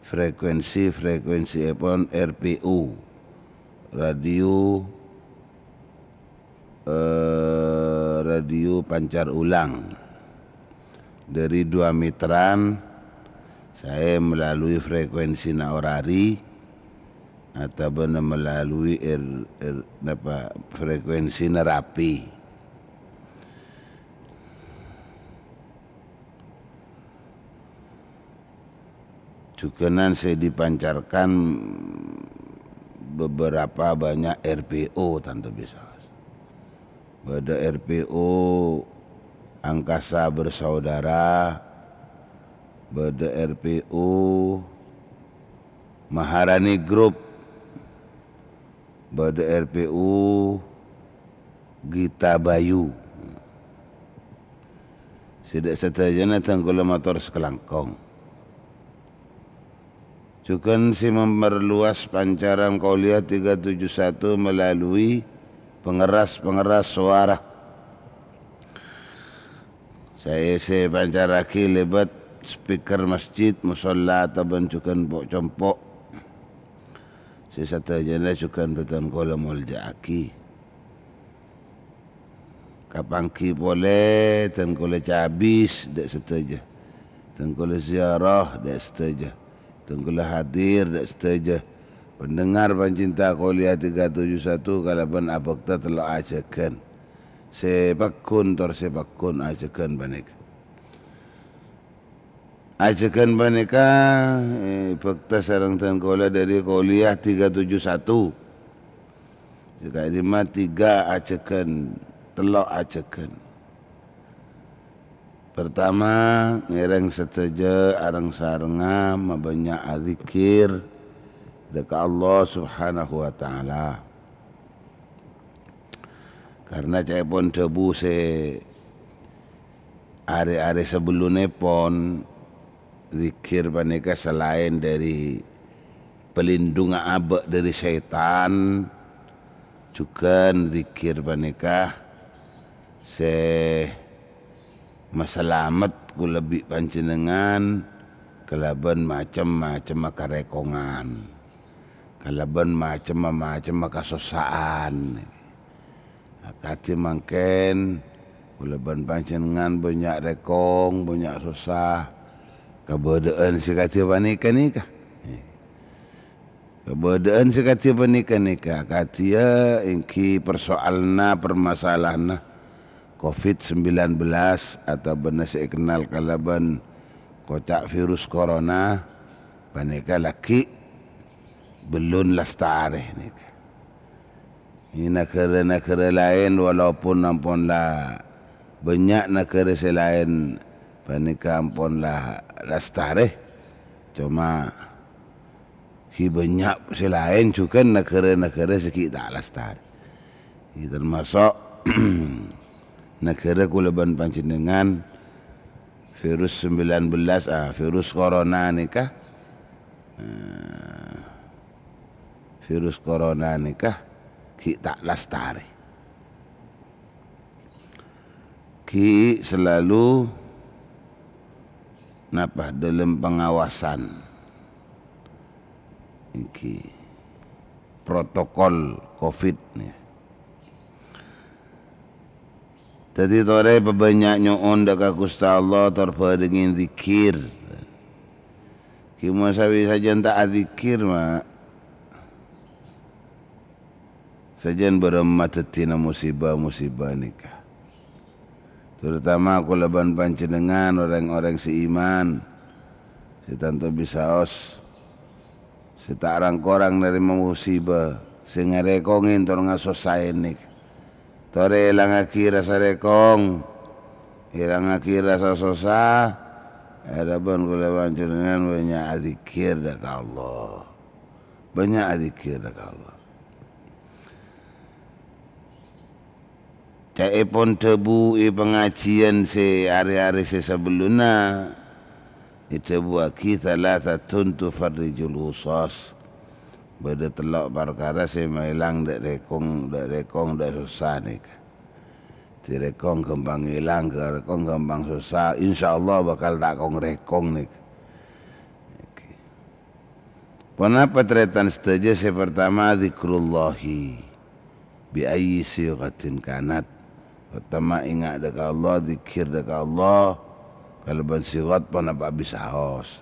frekuensi-frekuensièpon R P U, radio eh, radio pancar ulang. Dâri dua meteran, saè melalui frekuensina orari, atabâna melalui er-, er-, napa, frekuensina rapi. Jhughânan sè dipancarkan beberapa banyak R P O, tanto bisa. Bâdâ R P O Angkasa Bersaudara, bâdâ R P O Maharani Group, bâdâ R P U Gita Bayu. Sè dâ' sadhâjâna dhân kaulâ mator sakalangkong. Jhughân sè memperluas pancaran Qouliyah tiga tujuh satu melalui pengeras-pengeras suara. Saè sè èpancarraghi lèbât speaker masjid, mosolla, atabân jhughân po'-compo'. Sè sadhâjâna jhughân bhâdhân kaulâ molja'aghi. Kapangghi polè dhân kaulâ cabis dâ' sadhâjâ. Dhân kaulâ ziarah dâ' sadhâjâ. Dhân kaulâ hadir dâ' sadhâjâ. Pendengar pancinta Qouliyah tiga tujuh satu kalabân abhâkta tello' ajâgân. Sè pagghun tor sè pagghun ajâgân panèka. Ajâgân panèka, eh, bhâkta sareng dhân kaulâ dâri Qouliyah tiga tujuh satu. Sè ka'dimma tiga ajâgân, tello' ajâgân. Pertama, ngèrèng sadhâjâ areng-sarengnga mabânnya' adzikkèr dâ' ka Allah Subhanahu wa Ta'ala. Karna ca'èpon dhâbu sè arè-arè sabellunèpon, dzikkèr panèka salaèn dâri palindhungnga abâ' dâri sètan, jhughân dzikkèr panèka sè masalamet kaulâ bi' panjhennengngan kalabân macem-macemma karèkongan, kalabân macem-macemma kasossa'an. Akadhi mangkèn, kaulâ bân panjhennengngan bânnya' rèkong, bânnya' sossa, kabâdâ'ân sè kadhi panèka nèka. Kabâdâ'ân sè kadhi panèka nèka, kadhiyâ èngghi persoalanna, permasalahanna covid sembilan belas atabâna sè èkennal kalabân koca' virus corona, panèka laghi' bellun lastarè nèka. È naghârâ-naghârâ laèn, walaupun ampon la bânnya' naghârâ sè laèn panèka ampon la lastarè, coma ghi' bânnya' sè laèn jhughân naghârâ-naghârâ sè ghi' ta' lastarè. Ghi' tamaso' naghârâ kaulâ bân panjhennengngan virus sembilan belas, ah, virus corona nèka, eh, virus corona nèka ghi' ta' lastarè. Ghi' selalu napa, dalam pengawasan. Ghi' protokol covid nè. Dhâddhi torè pabânnya' nyo'on dâ' ka Ghustè Allah, tor bhârengngè zikir. Ghi' masawi sajân ta' adzikir, ma'. Sajân bârâmma dhâddhina musibah-musibah nèka. Terutama kaulâ bân panjhennengngan, orèng-orèng sè iman, sè tanto bisaos, sè ta' rang-korang narèma musibah, sè ngarèkongè tor ngasossa'è nèka. Torè èlangngaghi rassa rèkong, èlangngaghi rassa sossa, arapa kaulâ panjhennengngan bânnya' adzikir dâ' ka Allah. Bânnya' adzikir dâ' ka Allah. Ca'èpon dhâbu è pangajiyân sè arè-arè sè sabellunna, èdhâbuwâghi, "Tsalasatun tufarrijul wushasy." Bâdâ tello' parkara sè maèlang dâ' rèkong, dâ' rèkong, dâ' sossa nèka. Dâ' rèkong ghâmpang èlang, dâ' rèkong ghâmpang sossa. Insyaallah bhâkal ta' kong-rèkong nèka. Oke. Ponapa tarètan sadhâjâ? Sè partama, dzikrullahi bi ayyi sighatin kanat. Partama, enga' dâ' ka Allah, dzikir dâ' ka Allah, kalabân sighat ponapa bisaos.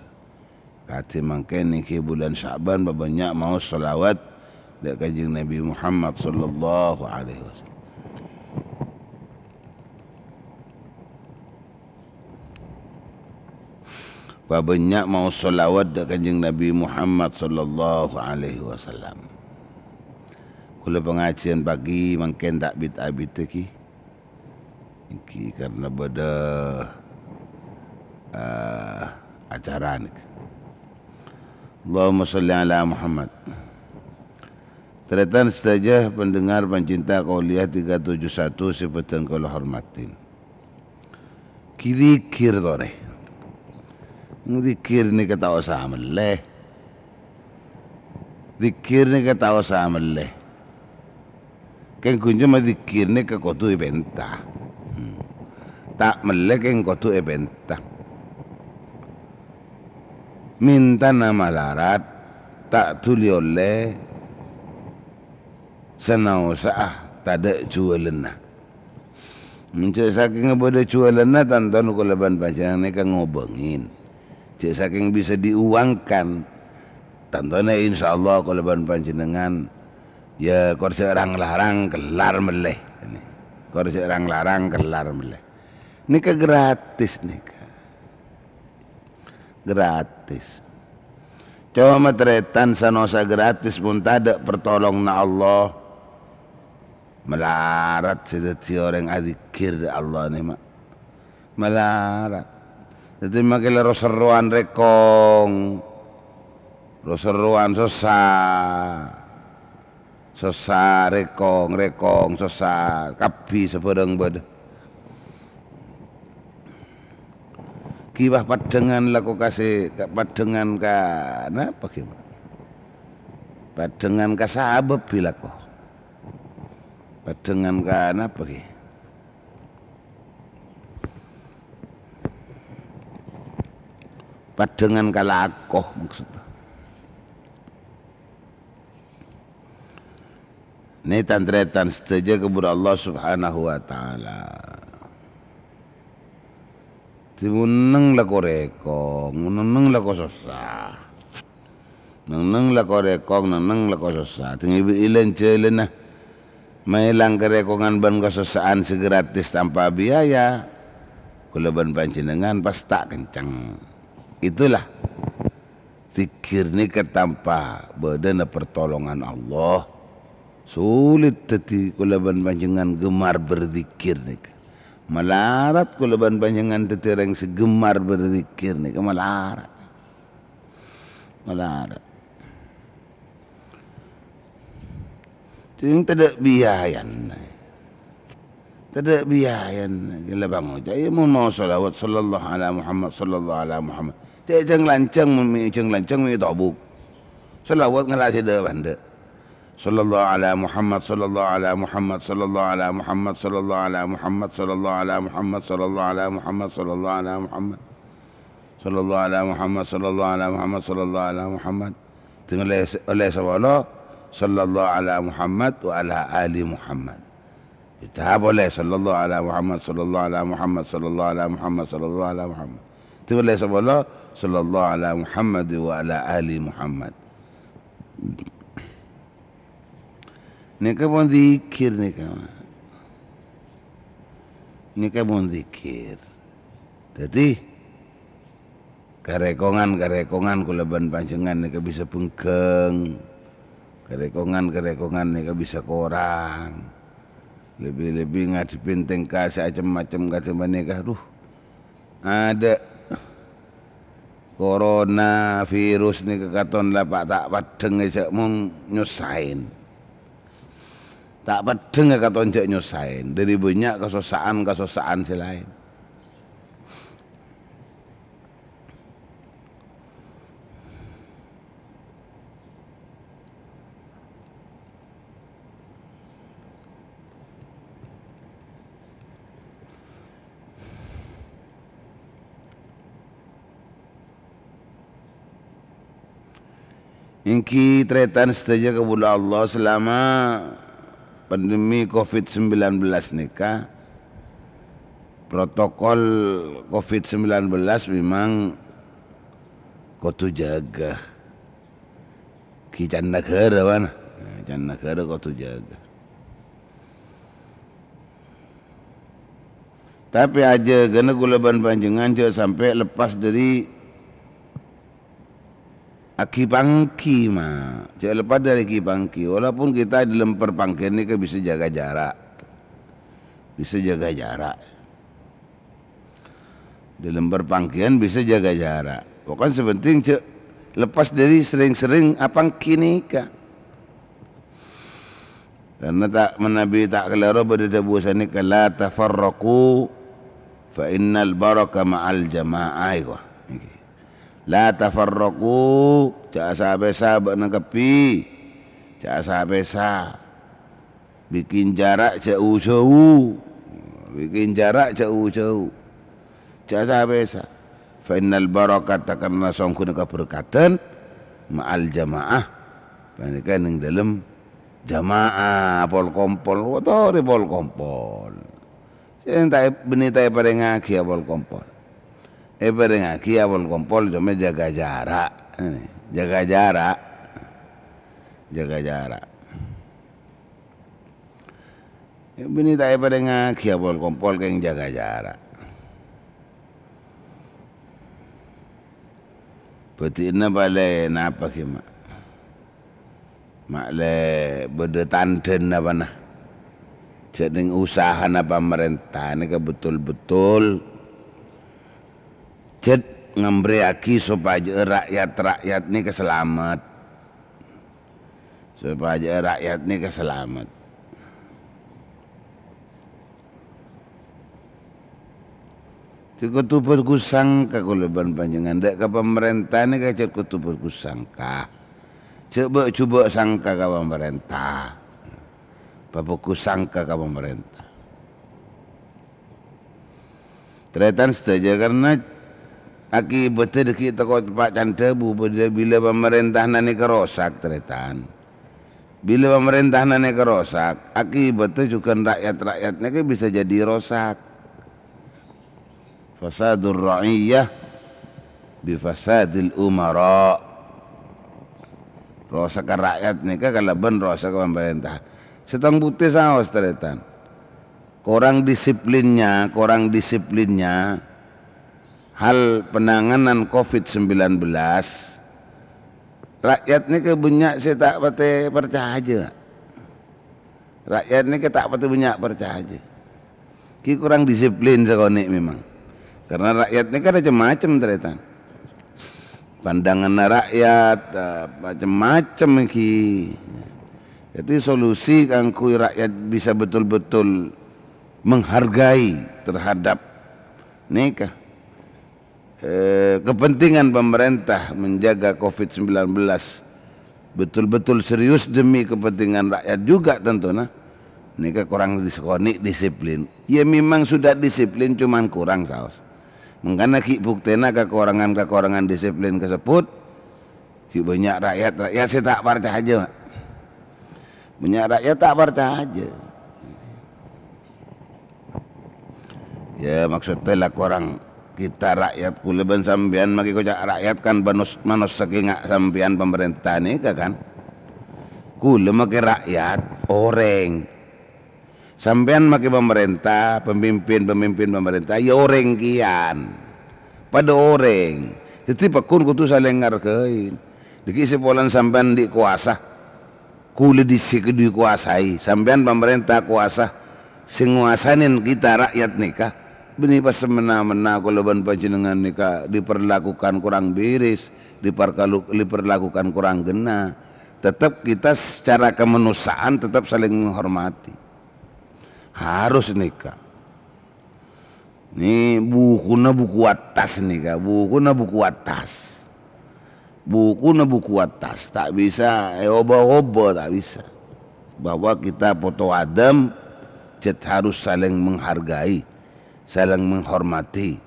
Kadhi mangkèn èngghi bulân Sya'ban pabânnya' maos shalawat dâ' Kanjeng Nabi Muhammad sallallahu alaihi wasallam. Pabânnya' maos shalawat dâ' Kanjeng Nabi Muhammad sallallahu alaihi wasallam. Kaulâ pangajiyân pagi mangkèn ta' bit-abit ghi. Ghi karna bâdâ, eh, acara nèka. Allahumma shalli ala Muhammad. Tarètan sadhâjâ pendengar pancinta Qauliyah tiga tujuh satu sè bhâdhân kaulâ hormadhi. Ghi dzikir torè. Dzikir nèka ta' osa mellè. Dzikir nèka ta' osa mellè. Kèng ghun coma dzikir nèka kodhu èpènta. Hmm. Ta' mellè kèng kodhu èpènta. Mèntana malarat, ta' dhuli ollè, sanaosa'a tadâ' juwâlânna. Mon jhâ' sakèngnga bâdâ juwâlânna, tantona kaulâ bân panjhennengngan nèka ngobângè. Jhâ' sakèng bisa diuangkan, tantona insyaallah kaulâ bân panjhennengngan, ya, kor jhâ' rang-larang kellar mellè. Kor jhâ' rang-larang kellar mellè. Nèka gratis nèka. Gratis. Coma tarètan sanaosa gratis mon tadâ' pertolonganna Allah. Malarat sè dhâddhi orèng adzikir dâ' Allah nè, ma'. Malarat. Dhâddhi makè la ro-serrowan rèkong. Ro-serrowan sossa. Sossa rèkong, rèkong, sossa kabbhi sabârâng bâdâ. Ghi bâ paddhângan lako ka sè, ka paddhângan ka napa ghi, Pak? Paddhângan ka sabâb ghi lako. Paddhângan ka napa ghi? Paddhângan ka lako maksudnya. Nè tan-tarètan sadhâjâ ka buru Allah Subhanahu wa Ta'ala. Dhâddhi mon neng lako rèkong, mon neng lako sossa. Neng-neng lako rèkong, neng-neng lako sossa. Dhâddhi èlan-jhâlânna maèlang karèkongan bân kasossa'an sè gratis tanpa biaya. Kaulâ bân panjhennengngan pas ta' kenceng. Itulah. Dzikir nèka tanpa bâdâna pertolongan Allah, sulit dhâddhi kaulâ bân panjhennengngan gemar berzikir nèka. Malarat kaulâ bân panjhennengngan dhâddhi orèng sè gemar berzikir nèka malarat. Malarat. Sèng tadâ' biayana. Tadâ' biayana. Ghellâ' pangoca', iyâ, mon maos shalawat, "Sallallahu ala Muhammad, sallallahu ala Muhammad." Cè' jhâng-lanjhâng, mon mè' jhâng-lanjhâng, mè' tobuk. Shalawat ngala' sè dâ'-pandâ'. Sallallahu ala Muhammad, sallallahu ala Muhammad, sallallahu ala Muhammad, sallallahu ala Muhammad, sallallahu ala Muhammad, sallallahu ala Muhammad, sallallahu ala Muhammad. Sallallahu ala Muhammad, sallallahu ala Muhammad, sallallahu ala Muhammad. Ding ollè, ollè sapolo, sallallahu ala Muhammad wa ala ali Muhammad. Kita boleh, sallallahu ala Muhammad, sallallahu ala Muhammad, sallallahu ala Muhammad, sallallahu ala Muhammad. Ding ollè sapolo, sallallahu ala Muhammad wa ala ali Muhammad. Nèka pon dzikir nèka, Ma'. Nèka pon dzikir. Dhâddhi, karèkongan-karèkongan kaulâ bân panjhennengngan nèka bisa bhengghâng. Karèkongan-karèkongan nèka bisa korang. Lebbi-lebbi ngadhebbhi tèngka sè cem-macem kadhi panèka. Aduh. Adâ'. Coronavirus nèka katon la pa-, ta' peddhâng jhâ' mon nyossaèn. Ta' peddhâng katon jhâ' nyossaèn. Dhâri bânnya' kasossa'an-kasossa'an sè laèn. Èngghi tarètan sadhâjâ kaulâ Allah, selama pandemi covid sembilan belas nèka, protokol covid sembilan belas memang kodhu jâgâ. Ghi' can naghârâ, bân. Nah, can naghârâ kodhu jâgâ. Tapè ajâgâna kaulâ bân panjhennengngan jhâ' sampè' lepas dhâri aghi-pangghi, Ma'. Jhâ' lepas dhâri aghi-pangghi. Walaupun kita dalam perpangghian nèka bisa jâgâ jhârâ'. Bisa jâgâ jhârâ'. Dalam perpangghian bisa jâgâ jhârâ'. Pokokna sè penting jhâ' lepas dhâri serrèng-serrèng apangghi nèka. Karna ta', manabi ta' kalèro bâdâ dhâbu sanèka, "La tafarraqu fa innal baraka ma'al jama'ah." Èko. Nèka. "La tafarraqu," jhâ' sa-pèsa bâ'na kabbhi. Jhâ' sa-pèsa. Bikin jarak jhâ' u-jhâu. Bikin jarak jhâ' u-jhâu. Jhâ' sa-pèsa. "Fa innal barakata," karna songghuna kaberkadhân, "ma'al jama'ah," panèka neng dâlem jama'ah, pol-kompol, otorè pol-kompol. Sè ta' è-, bânnè ta' èparèngaghi pol-kompol. Èparèngaghi pol-kompol, coma jâgâ jârâ'. Jâgâ jârâ'. Jâgâ jârâ'. Bânnè ta' èparèngaghi pol-kompol kèng jâgâ jârâ'. Bâdhi'na palè napa ghi, Ma'? Ma' lè bâdâ tandhâna bâ'na. Jhâ' neng usahana pamarènta nèka betul-betul jhât ngambrèyaghi sopajâ ra'yat-ra'yat nèka salamet. Sopajâ ra'yat nèka salamet. Jhâ' kodhu bhâghus sangka kaulâ bân panjhennengngan, dâ' ka pamarènta nèka jhâ' kodhu bhâghus sangka. Jhâ' bâ'-jhubâ' sangka ka pamarènta. Pabhâghus sangka ka pamarènta. Tarètan sadhâjâ, karna akibatta dâgghi' tako' teppa'na dhâbu, bilâ pamarèntana nèka rosak, tarètan. Bilâ pamarèntana nèka rosak, akibatta jhughân ra'yat-ra'yat nèka bisa jadi rosak. Fasadur ra'iyyah bifasadil umara. Rosakka ra'yat nèka kalabân rosakka pamarènta. Sèttong bhuktè saos, tarètan. Korang disiplinnya, korang disiplinnya hal penanganan covid sembilan belas, ra'yat nèka bânnya' sè ta' patè parcajâ. Ra'yat nèka ta' patè bânnya' parcajâ. Ghi' korang disiplin sakonè' memang. Karna ra'yat nèka cem-macem, tarètan. Pandanganna ra'yat, eh, macem-macem ghi. Jadi solusi kaangghuy ra'yat bisa betul-betul menghargai terhadap nèka, eh, kepentingan pemerintah menjaga covid sembilan belas betul-betul serius demi kepentingan rakyat juga tentuna, nèka korang disakonè' disiplin. Ya, memang sudah disiplin, cuman korang saos. Mangkana ghi' buktèna kakorangan-kakorangan disiplin kasebbhut, ghi' bânnya' rakyat-rakyat sè ta' parcajâ, Mak. Bânnya' rakyat ta' parcajâ. Ya, maksudnya lah korang kita rakyat, kulâ bân sampèyan makè koca' rakyat kan banus-, manossa kènga' sampèyan pamarènta nèka kan. Kulâ makè rakyat, orèng. Sampèyan makè pamarènta, pemimpin-pemimpin pamarènta, ya orèng kèyan. Padâ orèng. Dhâddhi pagghun kodhu salèng ngargai. Dhâggi' sè polana sampèyan andi' kowasa. Kulâ dhisik duwi kowasaè, sampèyan pamarènta kowasa sè ngowasanè kita rakyat nèka. Bânnè pas samèna-mèna kulâ bân panjhennengngan nèka diperlakukan kurang beres, diperkalu-, diperlakukan kurang ghenna. Tetep kita secara kemanusiaan tetep saling menghormati. Harus nèka. Nè, bukuna buku attas nèka, bukuna buku attas. Bukuna buku attas, ta' bisa èobâ-obâ, ta' bisa. Bahwa kita potowa Adam, jhât harus saling menghargai, saling menghormati.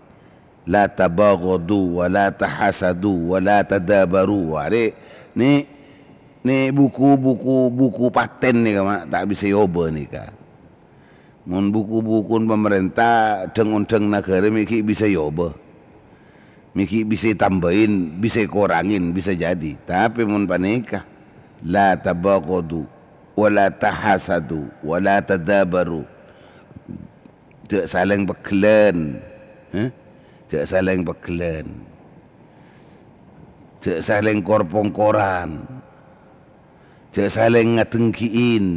"La tabaghadu, wa la tahasadu, wa la tadabaru." Arè, nè, nè buku-buku, buku patèn nèka, Mak, ta' bisa èobâ nèka. Mon buku-bukuna pamarènta, dhâng-ondhâng naghârâ mè' ghi' bisa èobâ. Mè' ghi' bisa ètambâi, bisa èkorangè, bisa jadi. Tapè mon panèka, "La tabaghadu, wa la tahasadu, wa la tadabaru." Jhâ' salèng pegghellân. Hah? Jhâ' salèng pegghellân. Jhâ' salèng kor-pongkoran. Jhâ' salèng ngadenggi'in.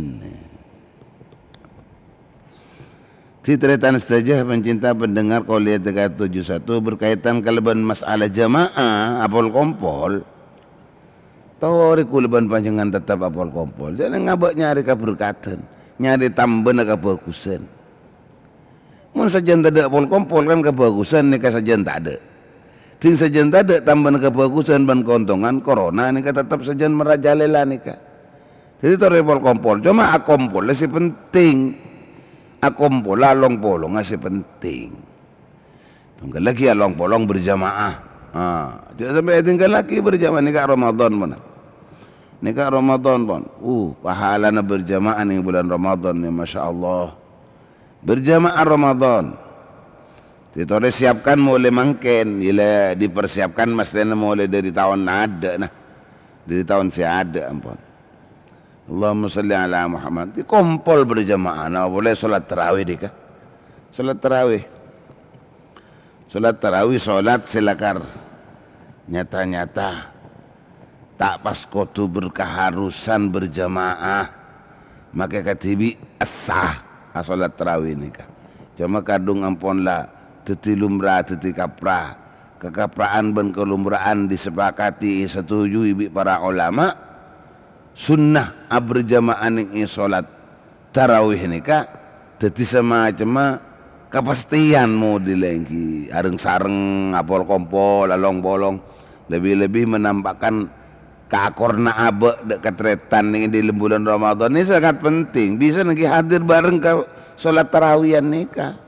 Dhâddhi tarètan sadhâjâ, pancinta pendengar Qauliyah tiga tujuh satu, berkaitan kalabân masalah jamaah, apol-kompol. Torè kulâ bân panjhennengngan tetep apol-kompol. Jhâ' nèng abâ' nyarè kaberkadhân, nyarè tambâna kabhâghusân. Mon sajân tadâ' pol-kompol kan kabhâghusân nèka sajân tadâ'. Dhing sajân tadâ' tambâna kabhâghusân bân kaontongan, korona nèka tetep sajân marajalèla nèka. Dhâddhi torè pol-kompol, coma akompolla sè penting. Akompolla long-polongnga sè penting. Tongghâllaghi along-polong berjamaah. Ha, jhâ' sampè' ètingghâllaghi berjamaah nèka Ramadan, pon. Nèka Ramadan, pon. Uh, pahalana berjamaah nèng bulân Ramadan nè, masya Allah. Berjamaah Ramadan. Dhâddhi torè siapkan molaè mangkèn, ila dipersiapkan mestèna molaè dâri taon adâ', nah. Dâri taon sè adâ', ampon. Allahumma shalli ala Muhammad. Èkompol berjamaah, nah, polè sholat tarawih nèka. Sholat tarawih. Sholat tarawih, sholat sè lakar nyata-nyata. Ta' pas kodhu berkeharusan berjamaah. Makè kadhibi' sah asholat tarawih nèka. Coma kadhung ampon la dhâddhi lumra, dhâddhi kapra. Kakapra'an bân kalumra'an disepakati, èsetujui bi' para ulama. Sunnah aberjamaah nèng è sholat tarawih nèka dhâddhi samacemma kapastèyan modèla ènggi areng-sareng, apol-kompol, along-polong, lebbi-lebbi menampakkan kaakorra abâ' dâ' katarètan nèng è dâlem bulân Ramadan nè sangat penting. Bisa nènggi hadir bhâreng ka sholat tarawihan nèka.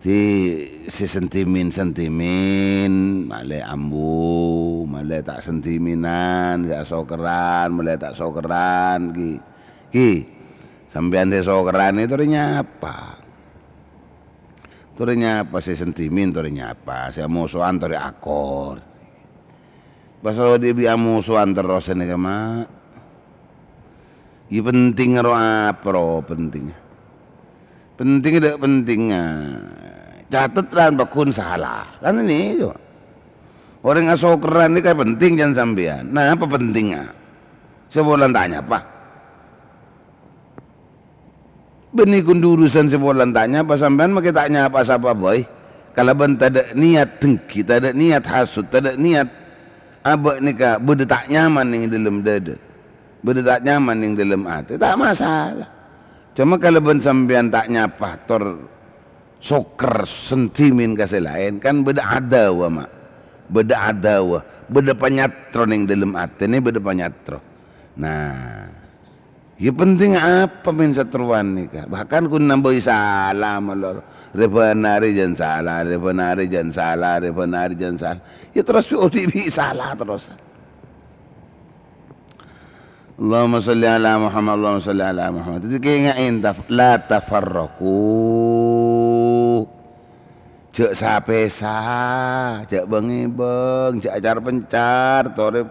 Dhâddhi sè sentimen-sentimen, malè ambu, malè ta' sentimenan, sè asokerran, malè ta' sokerran, ghi. Ghi, sampèyan sè sokerran nè torè nyapa? Torè nyapa sè sentimen, torè nyapa? Sè amosowan torè akor. Pas odi' bi' amosowan terros nèka, Ma'. Iyâ penting ro apa ro penting. Penting dâ' pentingnga. Catet lan pagghun sala. Kan nèko. Orèng asokerran nèka penting jân sampèyan. Napa pentingnga? Sè polana ta' nyapa. Bânnè ghun durusan sè polana ta' nyapa, sampèyan makè ta' nyapa sapa bhâi. Kalabân tadâ' niyat dengki, tadâ' niyat hasut, tadâ' niyat abâ' nèka bâdâ ta' nyaman nèng dâlem dâdâ. Bâdâ ta' nyaman nèng dâlem atè, ta' masalah. Coma kalabân sampèyan ta' nyapa, tor soker, sentimen ka sè laèn, kan bâdâ adawa, Ma'. Bâdâ adawah, bâdâ panyatro neng dâlem atèna, bâdâ panyatro. Nah, ya penting apa mèn satrowan nèka? Bahkan ghun nambâi sala malolo. Rè bân arè jân sala, rè bân arè jân sala, rè bân arè jân sala. Ya terros odi' bi' sala terrosan. Allahumma shalli ala Muhammad, Allahumma shalli ala Muhammad. Dhâddhi kaènga'è taf-, la tafarraqu. Jhâ' sapèsa, jhâ' bâng-èbâng, jhâ' acar-pencar, torè,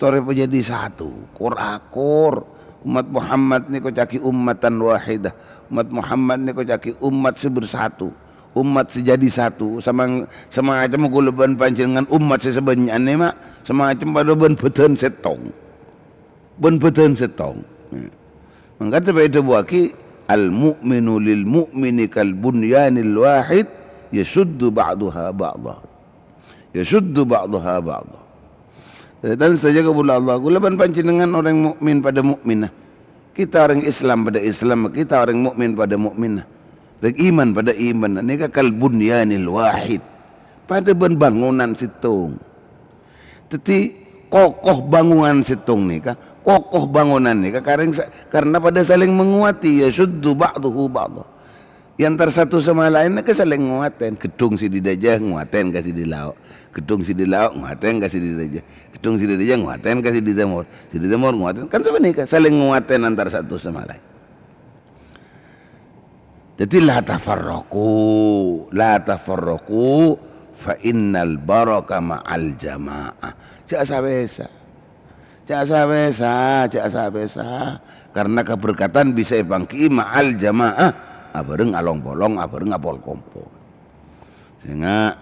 torè pajhâdhi satu, kor-akor. Ommat Muhammad nèko ca'aghi ummatan wahidah. Ommat Muhammad nèko ca'aghi ommat sè bersatu, ommat sè jadi satu. Samang-, samacem ghulâ bân panjhennengngan ommat sè sabânnya'an nèma', samacem padâ bân bâdân sèttong. Bân bâdân sèttong. Mangkana èdhâbuwâghi, "Al-mu'minu lil mu'mini kal bunyanil wahid, yashuddu ba'duha ba'dha." Yashuddu ba'duha ba'dha. Tarètan sadhâjâ kaulâ Allah, ghulâ bân panjhennengngan orèng mukmin padâ mukminah. Kita orèng Islam padâ Islam, kita orèng mukmin padâ mukminah. Orèng iman padâ iman. Nèka kal bunyanil wahid. Padâ bân bangunan sèttong. Dhâddhi, kokoh bangunan sèttong nèka, kokoh bangunan nèka karèng sa-, karena padâ salèng menguati, yashuddu ba'duhu ba'dha. Èntar satu sama laèn nèka salèng nguatèn. Ghedhung sè è dâjâ nguatèn ka sè è lao'. Ghedhung sè è lao' nguatèn ka sè è dâjâ. Ghedhung sè è dâjâ nguatèn ka sè è tèmor. Sè è tèmor nguatèn. Kan sapanèka salèng nguatèn èntar satu sama laèn. Dhâddhi, "La tafarraqu, la tafarraqu, fa innal baraka ma'al jama'ah." Jhâ' sapèsa. Jhâ' sapèsa, jhâ' sapèsa. Karena kaberkatan bisa èpangghi'i ma'al jama'ah, abhâreng along-polong, abhâreng apol-kompol. Sènga'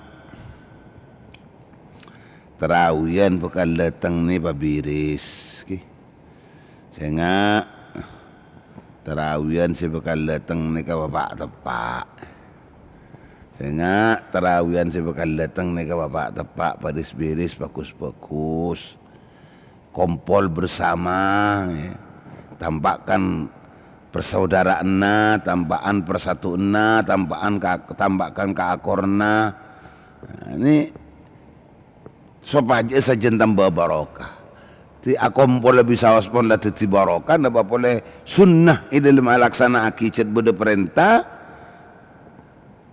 tarawiyân bhâkal dâteng nè pabiris, ghi. Sènga' tarawiyân sè bhâkal dâteng nèka pa'-, teppa'. Sènga' tarawiyân sè bhâkal dâteng nèka pa'-, teppa', paris-biris, bhâghus-bhâghus. Kompol bersama, ya. Tampa'an persaudaraanna, tampa'an persatuanna, tampa'an ka-, tampa'an kaakoranna. Nah, ini sopajâ sajân tamba barokah. Dhâddhi, akompol bisa ospon la dhâddhi barokah, napa polè sunnah è dâlem alaksana'aghi cè' bâdâ parènta,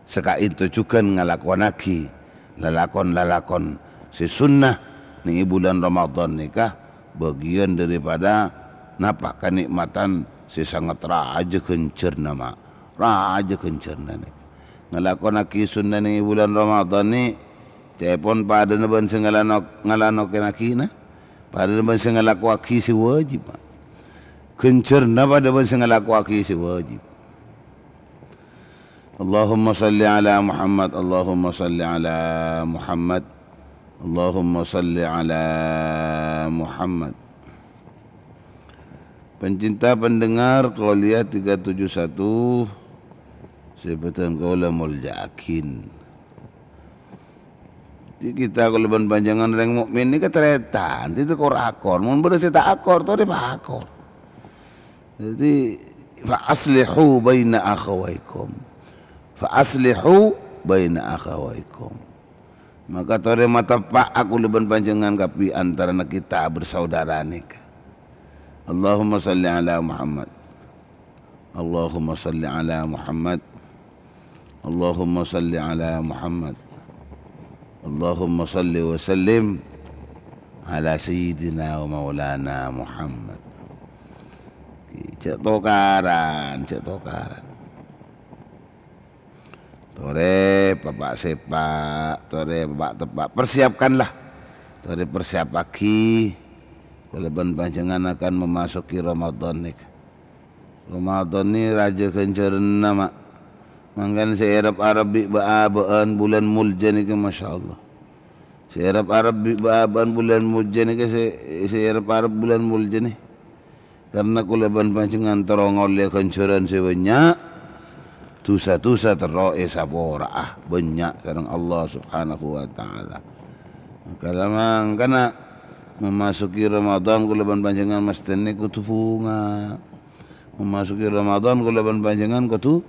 saka'dinto jhughân ngalakowannaghi lalakon-lalakon sè sunnah neng è bulân Ramadhan nèka, bâgiyân dâripada napa, kanè'matan sè sanget rajâ ghânjhârna, ma-, rajâ ghânjhârna nèka. Ngalakowannaghi sunnah neng è bulân Ramadhan nè, ca'èpon padâna bân sè ngalano-, ngalakowannaghi, na? Padâna bân sè ngalakowaghi sè wajib, ma-, ghânjhârna padâ bân sè ngalakowaghi sè wajib. Allahumma shalli ala Muhammad, Allahumma shalli ala Muhammad, Allahumma shalli ala Muhammad. Pencinta pendengar Qauliyah tiga tujuh satu, sè bhâdhân kaulâ molja'aghi. Dhâddhi, kita kaulâ bân panjhennengngan orèng mukmin nèka tarètan, dhâddhi kor-akor. Mon bâdâ sè ta' akor, torè pakor. Dhâddhi, "Fa aslihu baina akhawaikum. Fa aslihu baina akhawaikum." Maka torè mateppa'a kaulâ bân panjhennengngan kabbhi antarana kita bersaudara nèka. Allahumma shalli ala Muhammad. Allahumma shalli ala Muhammad. Allahumma shalli ala Muhammad. Allahumma shalli wa sallim ala sayyidina wa maulana Muhammad. Jhâ' tokaran, jhâ' tokaran. Torè, pa'-, pa'-, sèpa', torè, pa'-, teppa'. Persiapkanlah. Torè, persiapaghi. Kaulâ bân panjhennengngan akan memasuki Ramadan nèka. Ramadan nè rajâ ghânjhârânna, ma'. Mangkana sè èrep-arep bi' bâ'-abâ'ân bulân Moljâ nèka, masyaallah. Sè èrep-arep bi' bâ'-abâ'ân bulân Moljâ nèka sè, sè èrep-arep bulân Moljâ nè. Karna kaulâ bân panjhennengngan terro ngollè ghânjhârân sè bânnya', dhusa-dhusa terro èsapora'a bânnya' sareng Allah Subhanahu wa Ta'ala. Maka la mangkana memasuki Ramadan kaulâ bân panjhennengngan mestèna kodhu bhunga. Memasuki Ramadan kaulâ bân panjhennengngan kodhu,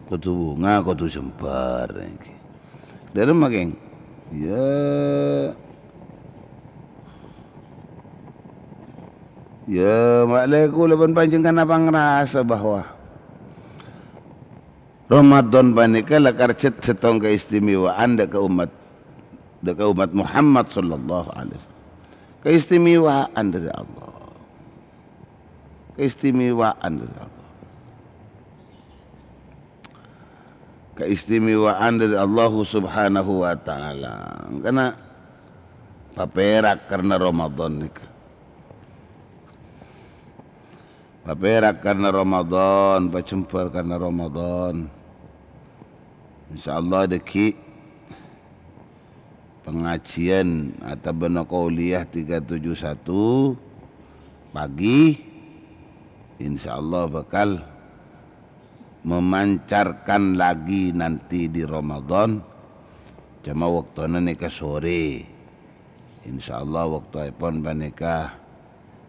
kodhu bhunga, kodhu jembhâr nèka. Dhâremma, Kèng? Ya, Ya, ma'lè kaulâ bân panjhennengngan apangrasa bahwa Ramadan panèka lakar cè' sèttong kaistimewaan dâ' ka ommat, dâ' ka ommat Muhammad sallallahu alaihi wasallam. Kaistimewaan dâri Allah. Kaistimewaan dâri Allah. Kaistimewaan dâri Allah Subhanahu wa Ta'ala. Karna papèrak karna Ramadan nèka. Papèrak karna Ramadan, pajembhâr karna Ramadan. Insyaallah dâgghi' pangajiyân atabâna kuliah tiga tujuh satu pagi, insyaallah bhâkal memancarkan lagi nanti di Ramadan, coma bâktona nèka sore. Insyaallah bâktoèpon panèka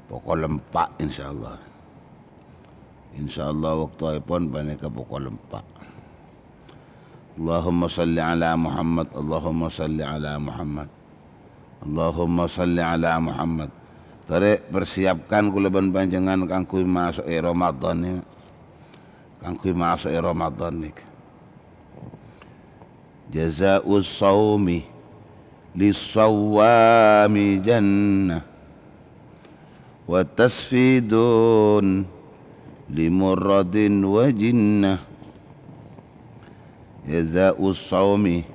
pokol empa', insyaallah. Insyaallah bâktoèpon panèka pokol empa'. Allahumma shalli ala Muhammad, Allahumma shalli ala Muhammad. Allahumma shalli ala Muhammad. Torè persiapkan kaulâ bân panjhennengngan kaangghuy maso'è Ramadan, ya. Kaangghuy maso'è Ramadan nèka. Jaza'us shaumi lis-shawwami jannah. Wa tasfidun li murradin wa jinnah. Jaza'us shaumi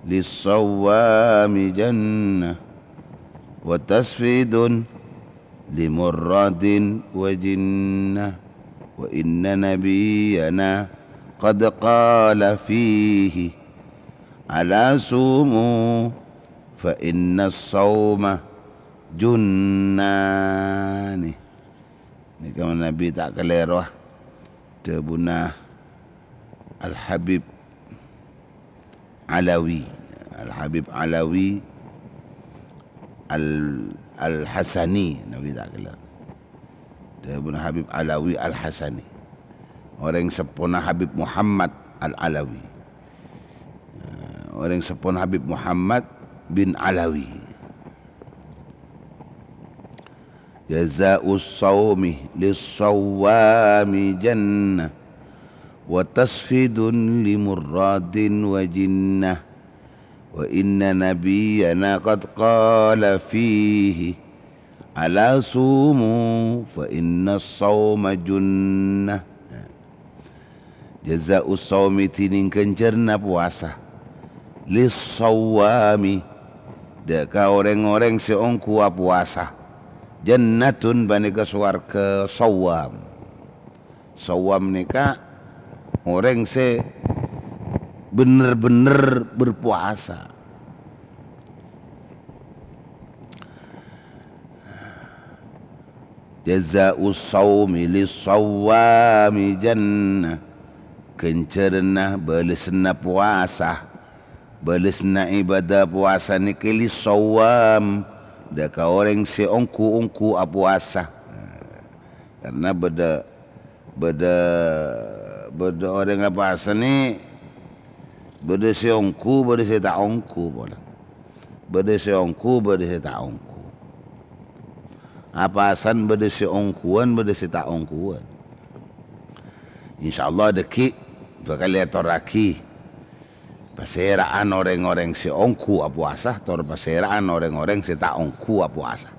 lis-shawwami jannah. Wa tasfidun li murradin wa jinnah. Wa inna nabiyyana qad qala fihi, "Ala sumu fa inna shauma junnani." Nèka Nabi ta' kalèro, ah. Dhâbuna Al-Habib Alawi. Al-Habib Alawi Al-, Al-Hasani, Nabi ta' kalèro. Dhâbuna Habib Alawi Al-Hasani. Orèng seppona Habib Muhammad Al-Alawi. Eh, orèng seppona Habib Muhammad bin Alawi. Jaza'us shaumi lis-shawwami jannah, wa tasfidun li murradin wa jinnah, wa inna nabiyyana qad qala fihi, "Ala sumu fa inna shauma junnah." Jaza'us shaumi, dhinèng ghânjhârânna powasa. Lis-shawwami, dâ' ka orèng-orèng sè ongghu apowasa. Jannatun, panèka sowarghâ shawwam. Shawwam nèka orèng sè bhender-bhender berpuasa. Jaza'us shaumi lis-shawwami jannah. Ghânjhârânna, bâlessanna powasa, bâlessanna ibadah powasa nèka lis-shawwam, dâ' ka orèng sè ongghu-ongghu apowasa. Karna bâdâ, bâdâ, bâdâ orèng apowasa nè, bâdâ sè ongghu, bâdâ sè ta' ongghu polè. Bâdâ sè ongghu, bâdâ sè ta' ongghu. Apowasan bâdâ sè ongghuwân, bâdâ sè ta' ongghuwân. Insyaallah dâgghi' bhâkal èatorraghi pasèra'an orèng-orèng sè ongghu apowasa, tor pasèra'an orèng-orèng sè ta' ongghu apowasa.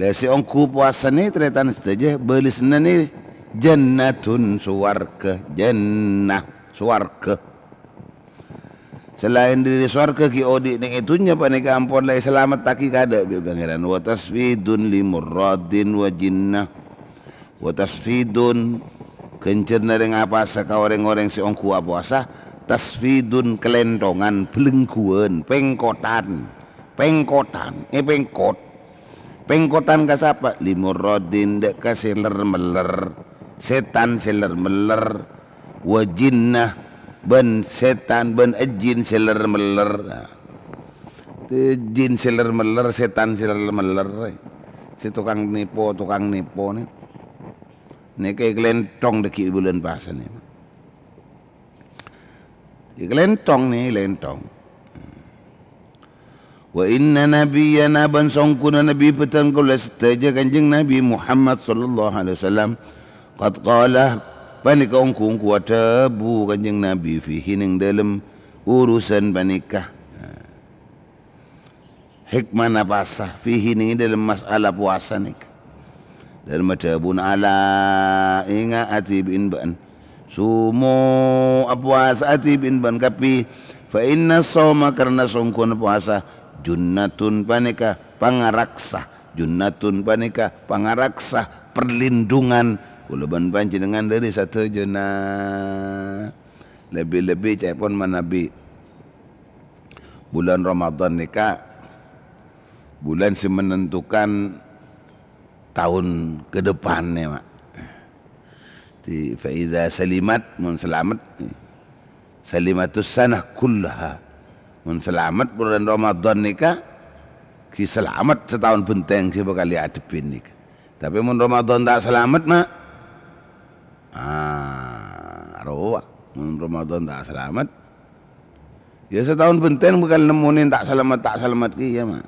Lha, sè ongghu powasa nè, tarètan sadhâjâ, bâlessanna nè jannatun, sowarghâ, jannah, sowarghâ. Salaèn dâri sowarghâ ghi' odi' neng è dhunnya panèka ampon la èsalamettaghi kaadâ' bi' Pangèran. Wa tasfidun li murradin wa jinnah. Wa tasfidun, ghânjhârânna rèng apowasa ka orèng-orèng sè ongghu apowasa, tasfidun, kalènthongan, bâlengguwân, pèngkotan, pèngkotan, èpèngkot. Pèngkotan ka sapa? Li murradin, dâ' ka sè ler-meller, sètan sè ler-meller, wa jinnah, bân sètan, bân ejjin sè ler-meller. Nah, ejjin sè ler-meller, sètan sè ler-meller, sè tokang nèpo, tokang nèpo nè. Nèka èkalènthong dâgghi' bulân pasa nè. Èkalènthong nè, èkalènthong. Wa inna nabiyyana, bân songghuna Nabi bhâdhân kaulâ sadhâjâ Kanjeng Nabi Muhammad sallallahu alaihi wasallam, qad qala, panèka ongghu-ongghu adhâbu Kanjeng Nabi fihi neng dâlem urusan panèka. Hikmana pasa, fihi neng dâlem mas'ala powasa nèka. Dâlem adhâbuna, "Ala, enga' adhibi'in bâ'ân. Sumu, apowasa adhibi'in bâ'ân kabbhi. Fa inna shauma, karna songghuna powasa, junnatun, panèka pangaraksa. Junnatun, panèka pangaraksa, perlindungan kaulâ bân panjhennengngan dâri sadhâjâna." Lebbi-lebbi ca'èpon manabi bulân Ramadan nèka bulân sè menentukan taon ke depannya, Ma'. Di, fa idza salimat, mon salamet, salimatus sanah kullaha. Mon salamet bulân Ramadan nèka, ghi' salamet sataon bhenteng sè bhâkal èadhebbhi nèka. Tapè mon Ramadan ta' salamet, Ma', ah, rowa. Mon Ramadan ta' salamet, ya, sataon bhenteng bhâkal nemmonè ta' salamet, ta' salamet kèya, Ma'.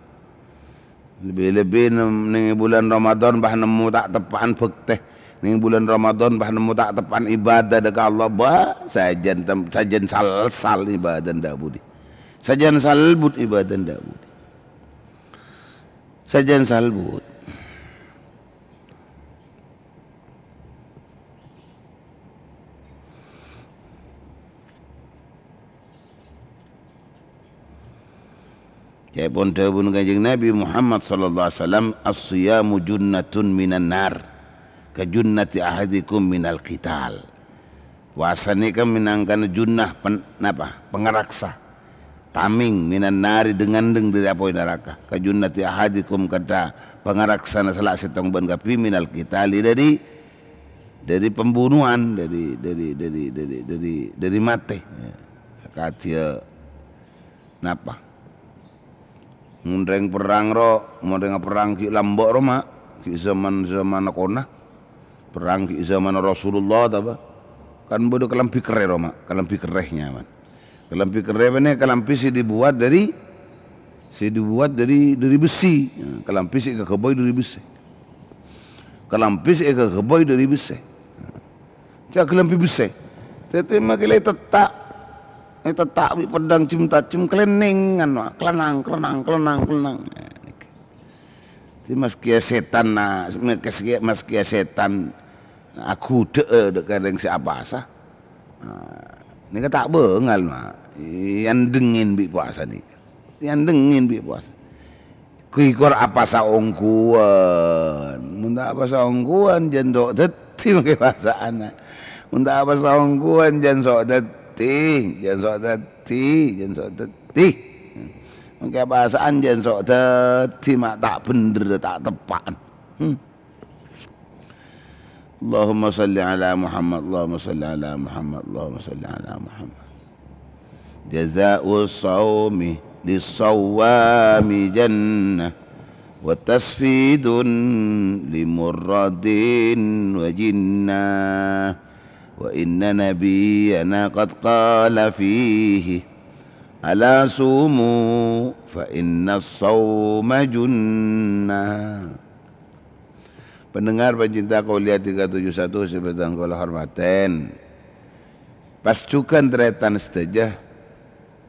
Lebbi-lebbi nem-, neng bulân Ramadan bâ nemmo ta' teppa'an bhâktè. Neng bulân Ramadan bâ nemmo ta' teppa'an ibadah dâ' ka Allah, bâ, sajân tem-, sajân sal-, sal ibadah dâ' budi. Sajân salbut ibadah dâ' budi. Sajân salbut. Ca'èpon dhâbuna Kanjeng Nabi Muhammad sallallahu alaihi wasallam, "As-siyamu junnatun minan nar, ka junnati ahadikum minal qital." Powasa nèka mènangkana junnah pen-, napa? Pangaraksa. Tamèng minan nari, dhâng-andhâng dâri apoy naraka. Ka junnati ahadikum, kadhâ pangaraksana sala sèttong bâ'ân kabbhi minal qitali dâri, dâri pembunuhan, dâri, dâri, dâri, dâri, dâri, dâri matè. Ya. Sakadhiyâ napa? Mon rèng perrang ro, mon rèng perrang ghi' lambâ' ro, Ma', ghi' zaman, zaman kona. Perrang ghi' zaman Rasulullah ta bâ. Kan bâdâ kalambhi kerrè ro, Ma', kalambhi kerrè nyamana. Kalambhi kerrè panèka kalambhi sè dibuat dâri, sè dibuat dâri, dâri bessè. Ya, kalambhi sè èkaghâbây dâri bessè. Kalambhi sè èkaghâbây dâri bessè. Jhâ' kalambhi bessè. Dhâddhi makè la ètetta'. Ètetta' bi' peddhâng jhem-tajhem kalennengan, wa, klennang, klennang, klennang, klennang. Dhâddhi maskè sètan, na, maskè, maskè sètan aghudhâ'â dâ' ka rèng sè apowasa. Nah, nèka ta' bângal, Ma'. Èandhengngè bi' powasa nèka. Èandhengngè bi' powasa. Ghi' kor apowasa ongghuwân. Mon ta' apowasa ongghuwân, jhân so' dhâddhi makè powasa'an. Mon ta' apowasa ongghuwân, jhân so' dhâddhi, jhân so' dhâddhi, jhân so' dhâddhi. Makè powasa'an jhân so' dhâddhi, ma' ta' bhendher, ta' teppa'an. Hmm. Allahumma shalli ala Muhammad, Allahumma shalli ala Muhammad, Allahumma shalli ala Muhammad. Jaza'us shaumi lis-shawwami jannah, wa tasfidun li murradin wa jinnah. Wa inna nabiyyana qad qala fihi, "Ala sumu, fa inna shauma junnah." Pendengar pancinta Qouliyah tiga tujuh satu sè bhâdhân kaulâ hormatè. Pas jhughân tarètan sadhâjâ,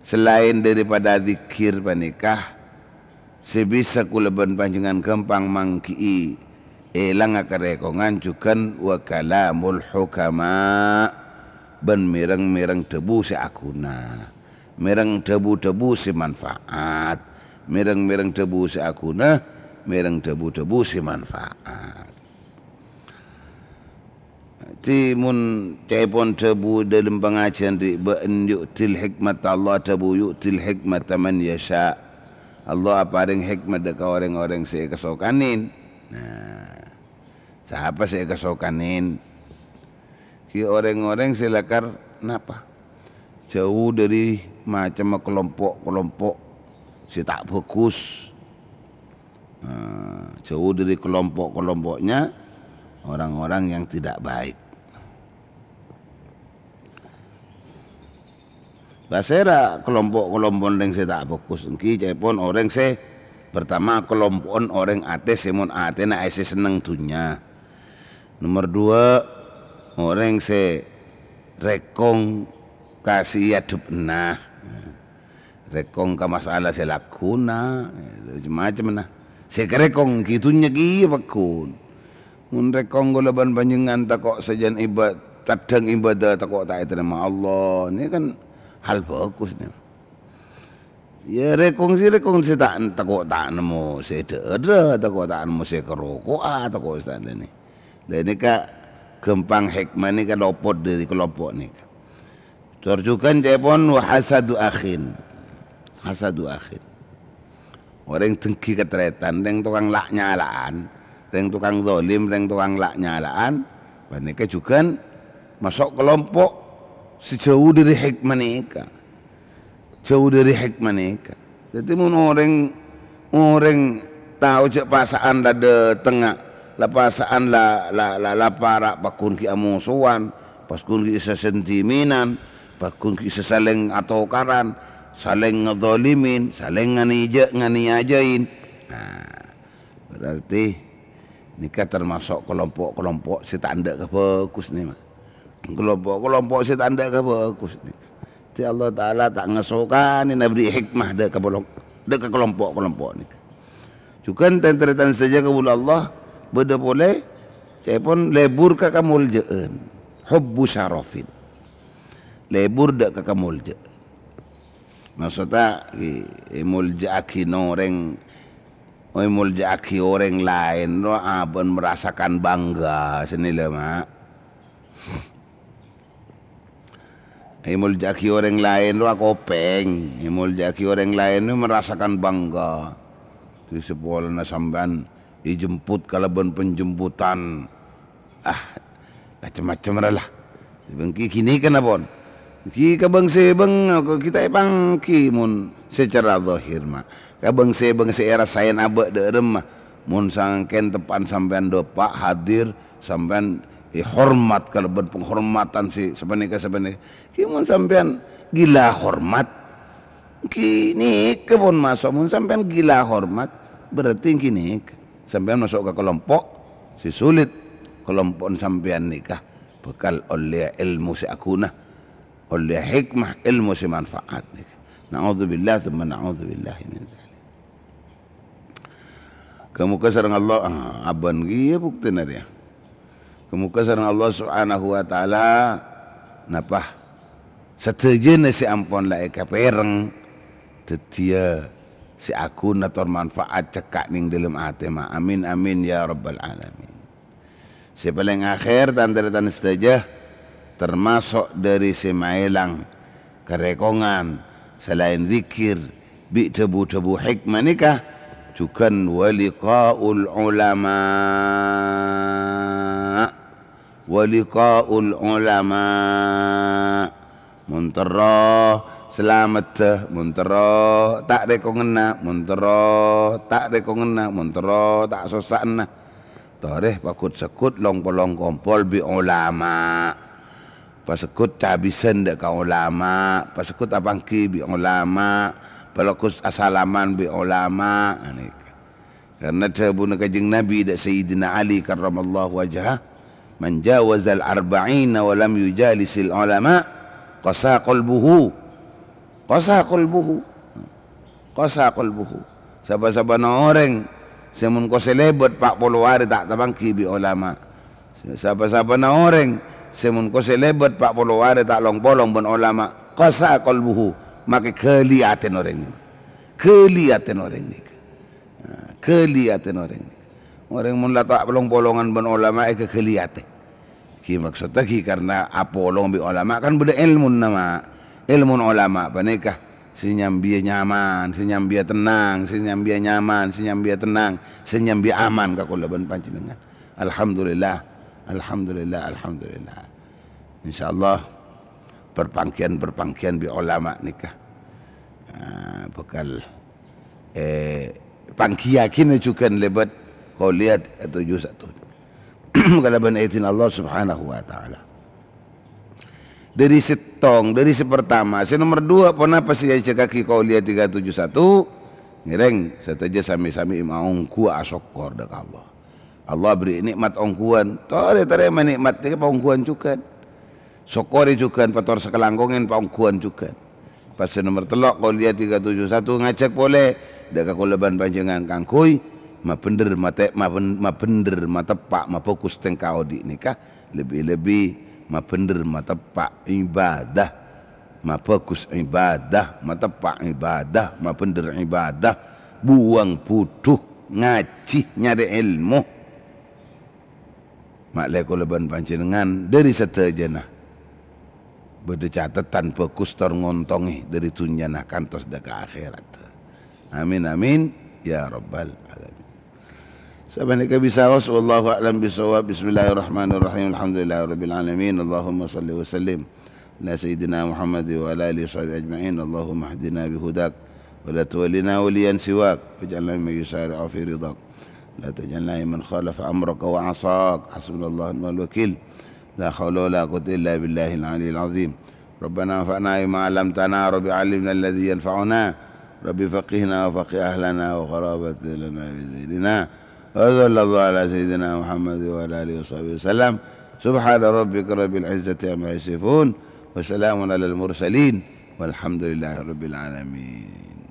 salaèn daripada zikir panèka, sè bisa kaulâ bân panjhennengngan ghâmpang mangghi'i èlanga karèkongan jhughân wa kalamul hukama, bân mèreng-mèreng dhâbu sè aghuna. Mèreng dhâbu-dhâbu sè manfaat. Mèreng-mèreng dhâbu sè aghuna, mèreng dhâbu-dhâbu sè manfaat. Dhâddhi, mon ca'èpon dhâbu dâlem pangajhiyân ri', bâ'ân yu'til hikmata, Allah adhâbu, "Yu'til hikmata man yasha." Allah aparèng hikmat dâ' ka orèng-orèng sè èkasokanè. Nah, sapa sè èkasokanè? Ghi' orèng-orèng sè lakar napa? Jhâu dâri macemma kalompo'-kalompo' sè ta' bhâghus. Nah, jhâu dâri kalompo'-kalompo'na orang-orang yang tidak baik. Pasèra kalompo'-kalompo'na orèng sè ta' bhâghus? Èngghi ca'èpon orèng sè, pertama, kalompo'na orèng atè sè mon atèna aèssè senneng dhunnya. Nomer dua, orèng sè rèkong ka sè èadhebbhâ. Rèkong ka masalah sè lagguna, macem-macemma. Sè karèkong ghi' dhunnya kèya pagghun. Mon rèkong kaulâ bân panjhennengngan tako' sajân iba-, kadhâng ibadah tako' ta' ètarèma Allah, nèka kan hal bhâghus nèka. Iyâ, rèkong sè, rèkong sè ta', tako' ta' nemmo sè dâ'-dâ', tako' ta' nemmo sè karoko'a, tako' sè ta' nèka. Lah nèka ghâmpang hèkmah nèka lopot dâri kalompo' nèka. Tor jhughân ca'èpon wa hasadu akhin. Hasadu akhin. Orèng dengghi katarètan, rèng tokang la'-nyala'an, rèng tokang zalim, rèng tokang la'-nyala'an, panèka jhughân maso' kalompo' sè jhâu dâri hèkmah nèka. Jhâu dâri hèkmah nèka. Dhâddhi, mon orèng, orèng tao jhâ' pasa'an la dâtengnga, la pasa'an la, la, la, la para' pagghun ghi' amosowan, pagghun ghi' sasentimenan, pagghun ghi' sasalèng atokaran, salèng ngadzalimin, salèng nganèja-, nganèyajain. Nah, berarti nèka tamaso' kalompo'-kalompo' sè ta' endâ' kabhâghus nèka. Kalompo'-kalompo' sè ta' endâ' kabhâghus nèka. Dhâddhi Allah Ta'ala ta' ngasokanè naberri' hèkmah dâ' ka polong-, dâ' ka kalompo'-kalompo' nèka. Jhughân tan-tarètan sadhâjâ kaulâ Allah, bâdâ polè, ca'èpon lebur ka kamoljâ'ân. Hubbu syarafin. Lebur dâ' ka kamoljâ'ân. Maksodda, è-, èmoljâ'aghi orèng, èmoljâ'aghi orèng laèn rowa abâ'na merasakan bangga, sennengnga, Ma'. Èmoljâ'aghi orèng laèn rowa kopèng, èmoljâ'aghi orèng laèn rowa merasakan bangga. Di sepolana sampèyan èjemput kalabân penjemputan, ah, macem-macem ra la. Bângki ghânèka napa, pon? Ghi' ka bâng-sèbâng, ghi' ta' èpangghi mon secara zahir, Ma'. Ka bâng-sèbâng sè èrasaèn abâ' dâ' remma. Mon samangkèn teppa'na sampèyan dâpa' hadir, sampèyan èhormat kalabân penghormatan sè sapanèka-sapanèka. Ghi' mon sampèyan gila hormat, ghânèka pon maso'. Mon sampèyan gila hormat, berarti ghânèka. Sampèyan maso' ka kalompo' sè sulit. Kalompo'na sampèyan nèka bhâkal ollèya èlmo sè aghuna, ollèya hèkmah, èlmo sè manfaat nèka. Na'udzubillah, tsumma na'udzubillah min dzalik. Ka-, moghâ sareng Allah, ah, abâ'na ghiyâ buktèna rèya. Ka-, moghâ sareng Allah Subhanahu wa Ta'ala, napa? Sadhâjâna sè ampon la èkapèrèng, dhâddhiyâ sè aghuna tor manfaat cekka' neng dâlem atè, Ma'. Amin, amin, ya rabbal alamin. Sè palèng akhèr, tan-tarètan sadhâjâ, tamaso' dâri sè maèlang karèkongan salaèn dzikir bi' dhâbu-dhâbu hèkmah nèka, jhughân wa liqa'ul ulama. Wa liqa'ul ulama. Mon terro salameddhâ, mon terro ta' rèkonganna, mon terro ta' rèkonganna, mon terro ta' sossa'anna. Torè paghut-segghut long-polong kompol bi' ulama. Pasegghut cabisân dâ' ka ulama, pasegghut apangghi bi' ulama, paleghus asalaman bi' ulama, ghânèka. Karna dhâbuna Kanjeng Nabi dâ' Sayyidina Ali karramallahu wajhah, "Man jawazal arba'ina wa lam yujalisil ulama, qasa qalbuhu." Qasa qalbuhu. Qasa qalbuhu. Sapa-sapana orèng sè mon kosè lèbât pa' polo arè ta' tapangghi bi' ulama. Sapa-sapana orèng sè mon kosè lèbât pa' polo arè ta' long-polong bân ulama, qasa qalbuhu. Makè ghâli atèna orèng nèka. Ghâli atèna orèng nèka. Nah, ghâli atèna orèng. Orèng mon la ta' long-polongan bân ulama èkaghâli atè. Ghi' maksodda ghi' karna apolong bi' ulama kan bâdâ èlmona, Ma'. Èlmona ulama panèka sè nyambiyâ nyaman, sè nyambiyâ tennang, sè nyambiyâ nyaman, sè nyambiyâ tennang, sè nyambiyâ aman ka kaulâ bân panjhennengngan. Alhamdulillah, alhamdulillah, alhamdulillah. Insyaallah, parpangghiyân-parpangghiyân bi' ulama nèka, ah, bhâkal, eh, pangghiyâghinâ jhughân lèbât kuliah tujuh satu. Kalabân idin Allah Subhanahu wa Ta'ala. Dhâri sèttong, dhâri sè partama, sè nomer duwâ', ponapa sè èajhâghâghi Qauliyah tiga tujuh satu? Ngèrèng, sadhâjâ sami-sami maongghuwâ asokkor dâ' ka Allah. Allah aberri' nè'mat ongghuwân, torè tarèma nè'mat nèka paongghuwân jhughân. Sokkorè jhughân, pator sakalangkongèn paongghuwân jhughân. Pas sè nomer tello', Qauliyah tiga tujuh satu ngajhâk polè dâ' ka kaulâ bân panjhennengngan kaangghuy mabhendher mate-, maben-, mabhendher mateppa' mabhâghus tèngka odi' nèka. Lebbi-lebbi mabhendher mateppa' ibadah, mabhâghus ibadah, mateppa' ibadah, mabhendher ibadah, buwâng budhu, ngajhi, nyarè èlmo. Ma'lè kaulâ bân panjhennengngan dhâri sadhâjâna bâdâ catetan bhâghus tor ngontongè dhâri dhunnyana kantos dâ' ka akhèrat. Amin, amin, ya rabbal alamin. Sapanèka bisa, was, wallahu a'lam bissawab. Bismillahirrahmanirrahim. Alhamdulillahirabbil alamin. Allahumma shalli wa sallim ala sayyidina Muhammad wa ala alihi wa sahbihi ajma'in. Allahumma hdina bi hudak wa la tuwallina waliyan siwak. Waj'alna mimman yusari'u fi ridak. La taj'alna mimman khalafa amraka wa 'asak. Hasbunallahu wa ni'mal wakil. La haula wa la quwwata illa billahil aliyyil azim. Rabbana anfa'na bima 'allamtana, Rabbi 'allimna alladzi yanfa'una, Rabbi faqqihna wa faqqih ahlana wa qarabatina lana bi sayyidina. Wa sallallahu ala sayyidina Muhammad wa ala alihi wa sahbihi wasallam. Subhana rabbika rabbil izzati amma yasifun. Wa salamun alal mursalin. Walhamdulillahi rabbil alamin.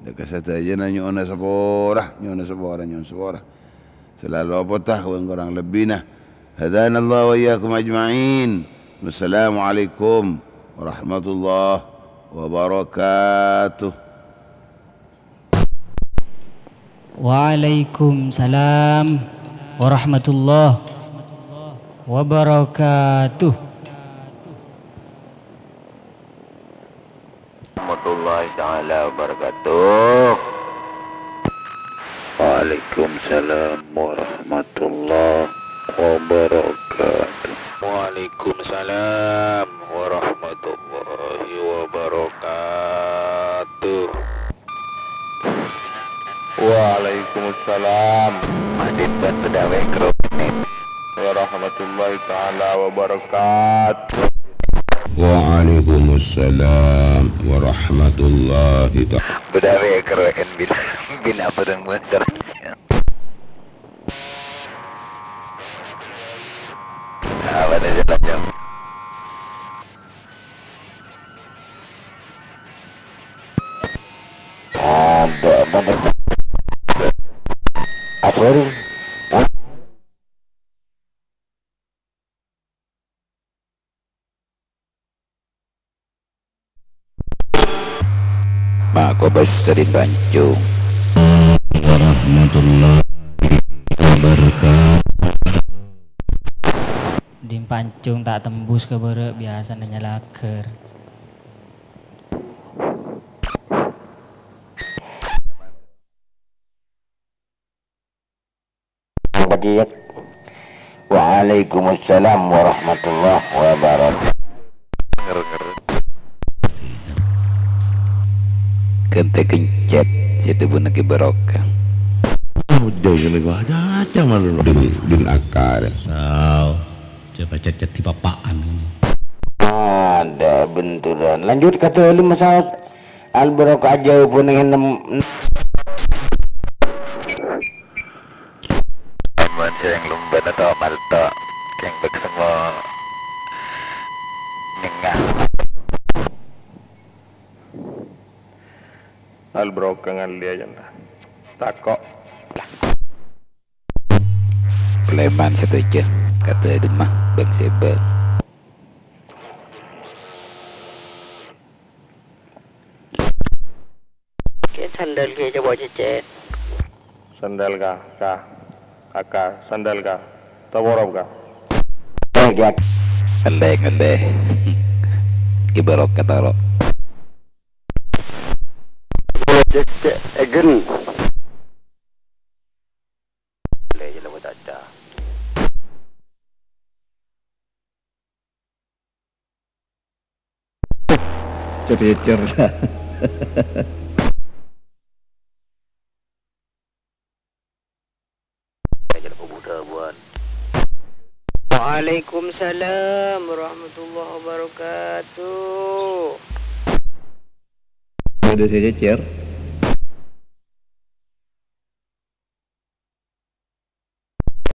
Dâ' ka sadhâjâna nyo'ona sapora, nyo'ona sapora, nyo'ona sapora. Sè la lopota bân korang lebbina. Hadanallahu wa iyyakum ajma'in. Wassalamualaikum warahmatullahi wabarakatuh. Waalaikumsalam warahmatullahi wabarakatuh. Warahmatullahi taala wabarakatuh. Waalaikumsalam warahmatullahi wabarakatuh. Waalaikumsalam warahmatullahi wabarakatuh. Waalaikumsalam. Madin bân bâdâ wèng kro kennèng. Warahmatullahi taala wabarakatuh. Waalaikumsalam warahmatullahi ta-, Bâdâ wèng kro en bin, bin abâreng bân. Apa nih, Jang? Ada, ada, ada. Apa ini? Ma' kobâsa dipancung. Warahmatullahi wabarakatuh. Dipancung ta' tembus ka bârâ', biyasana nyalagâr. Waalaikumsalam warahmatullahi wabarakatuh. Ghântè kencet, sè tebunna ki barokah. Udah gini gua aja, aja malu lo. Din, din akar. Sao, coba cecet di papaan. Ada benturan. Lanjut kata lima saat. Al-Barokah jauh pun yang nem-, Amun sering lumban atau malto, keng bek semua nengah. Al-Barokah ngalih aja nah. Tako. Preman setuju, kata Demah, Bang Seba. Kè sandal kè coba cecet. Sandal ka, ka, aka, sandal ka, taworop ka. Ngendè, ngendè. Ibarok ka toro. Cecet, egen. Boleh je lah buat ada. Cepicer. Ajal pemuda buan. Waalaikumsalam warahmatullahi wabarakatuh. Ada saya cecer.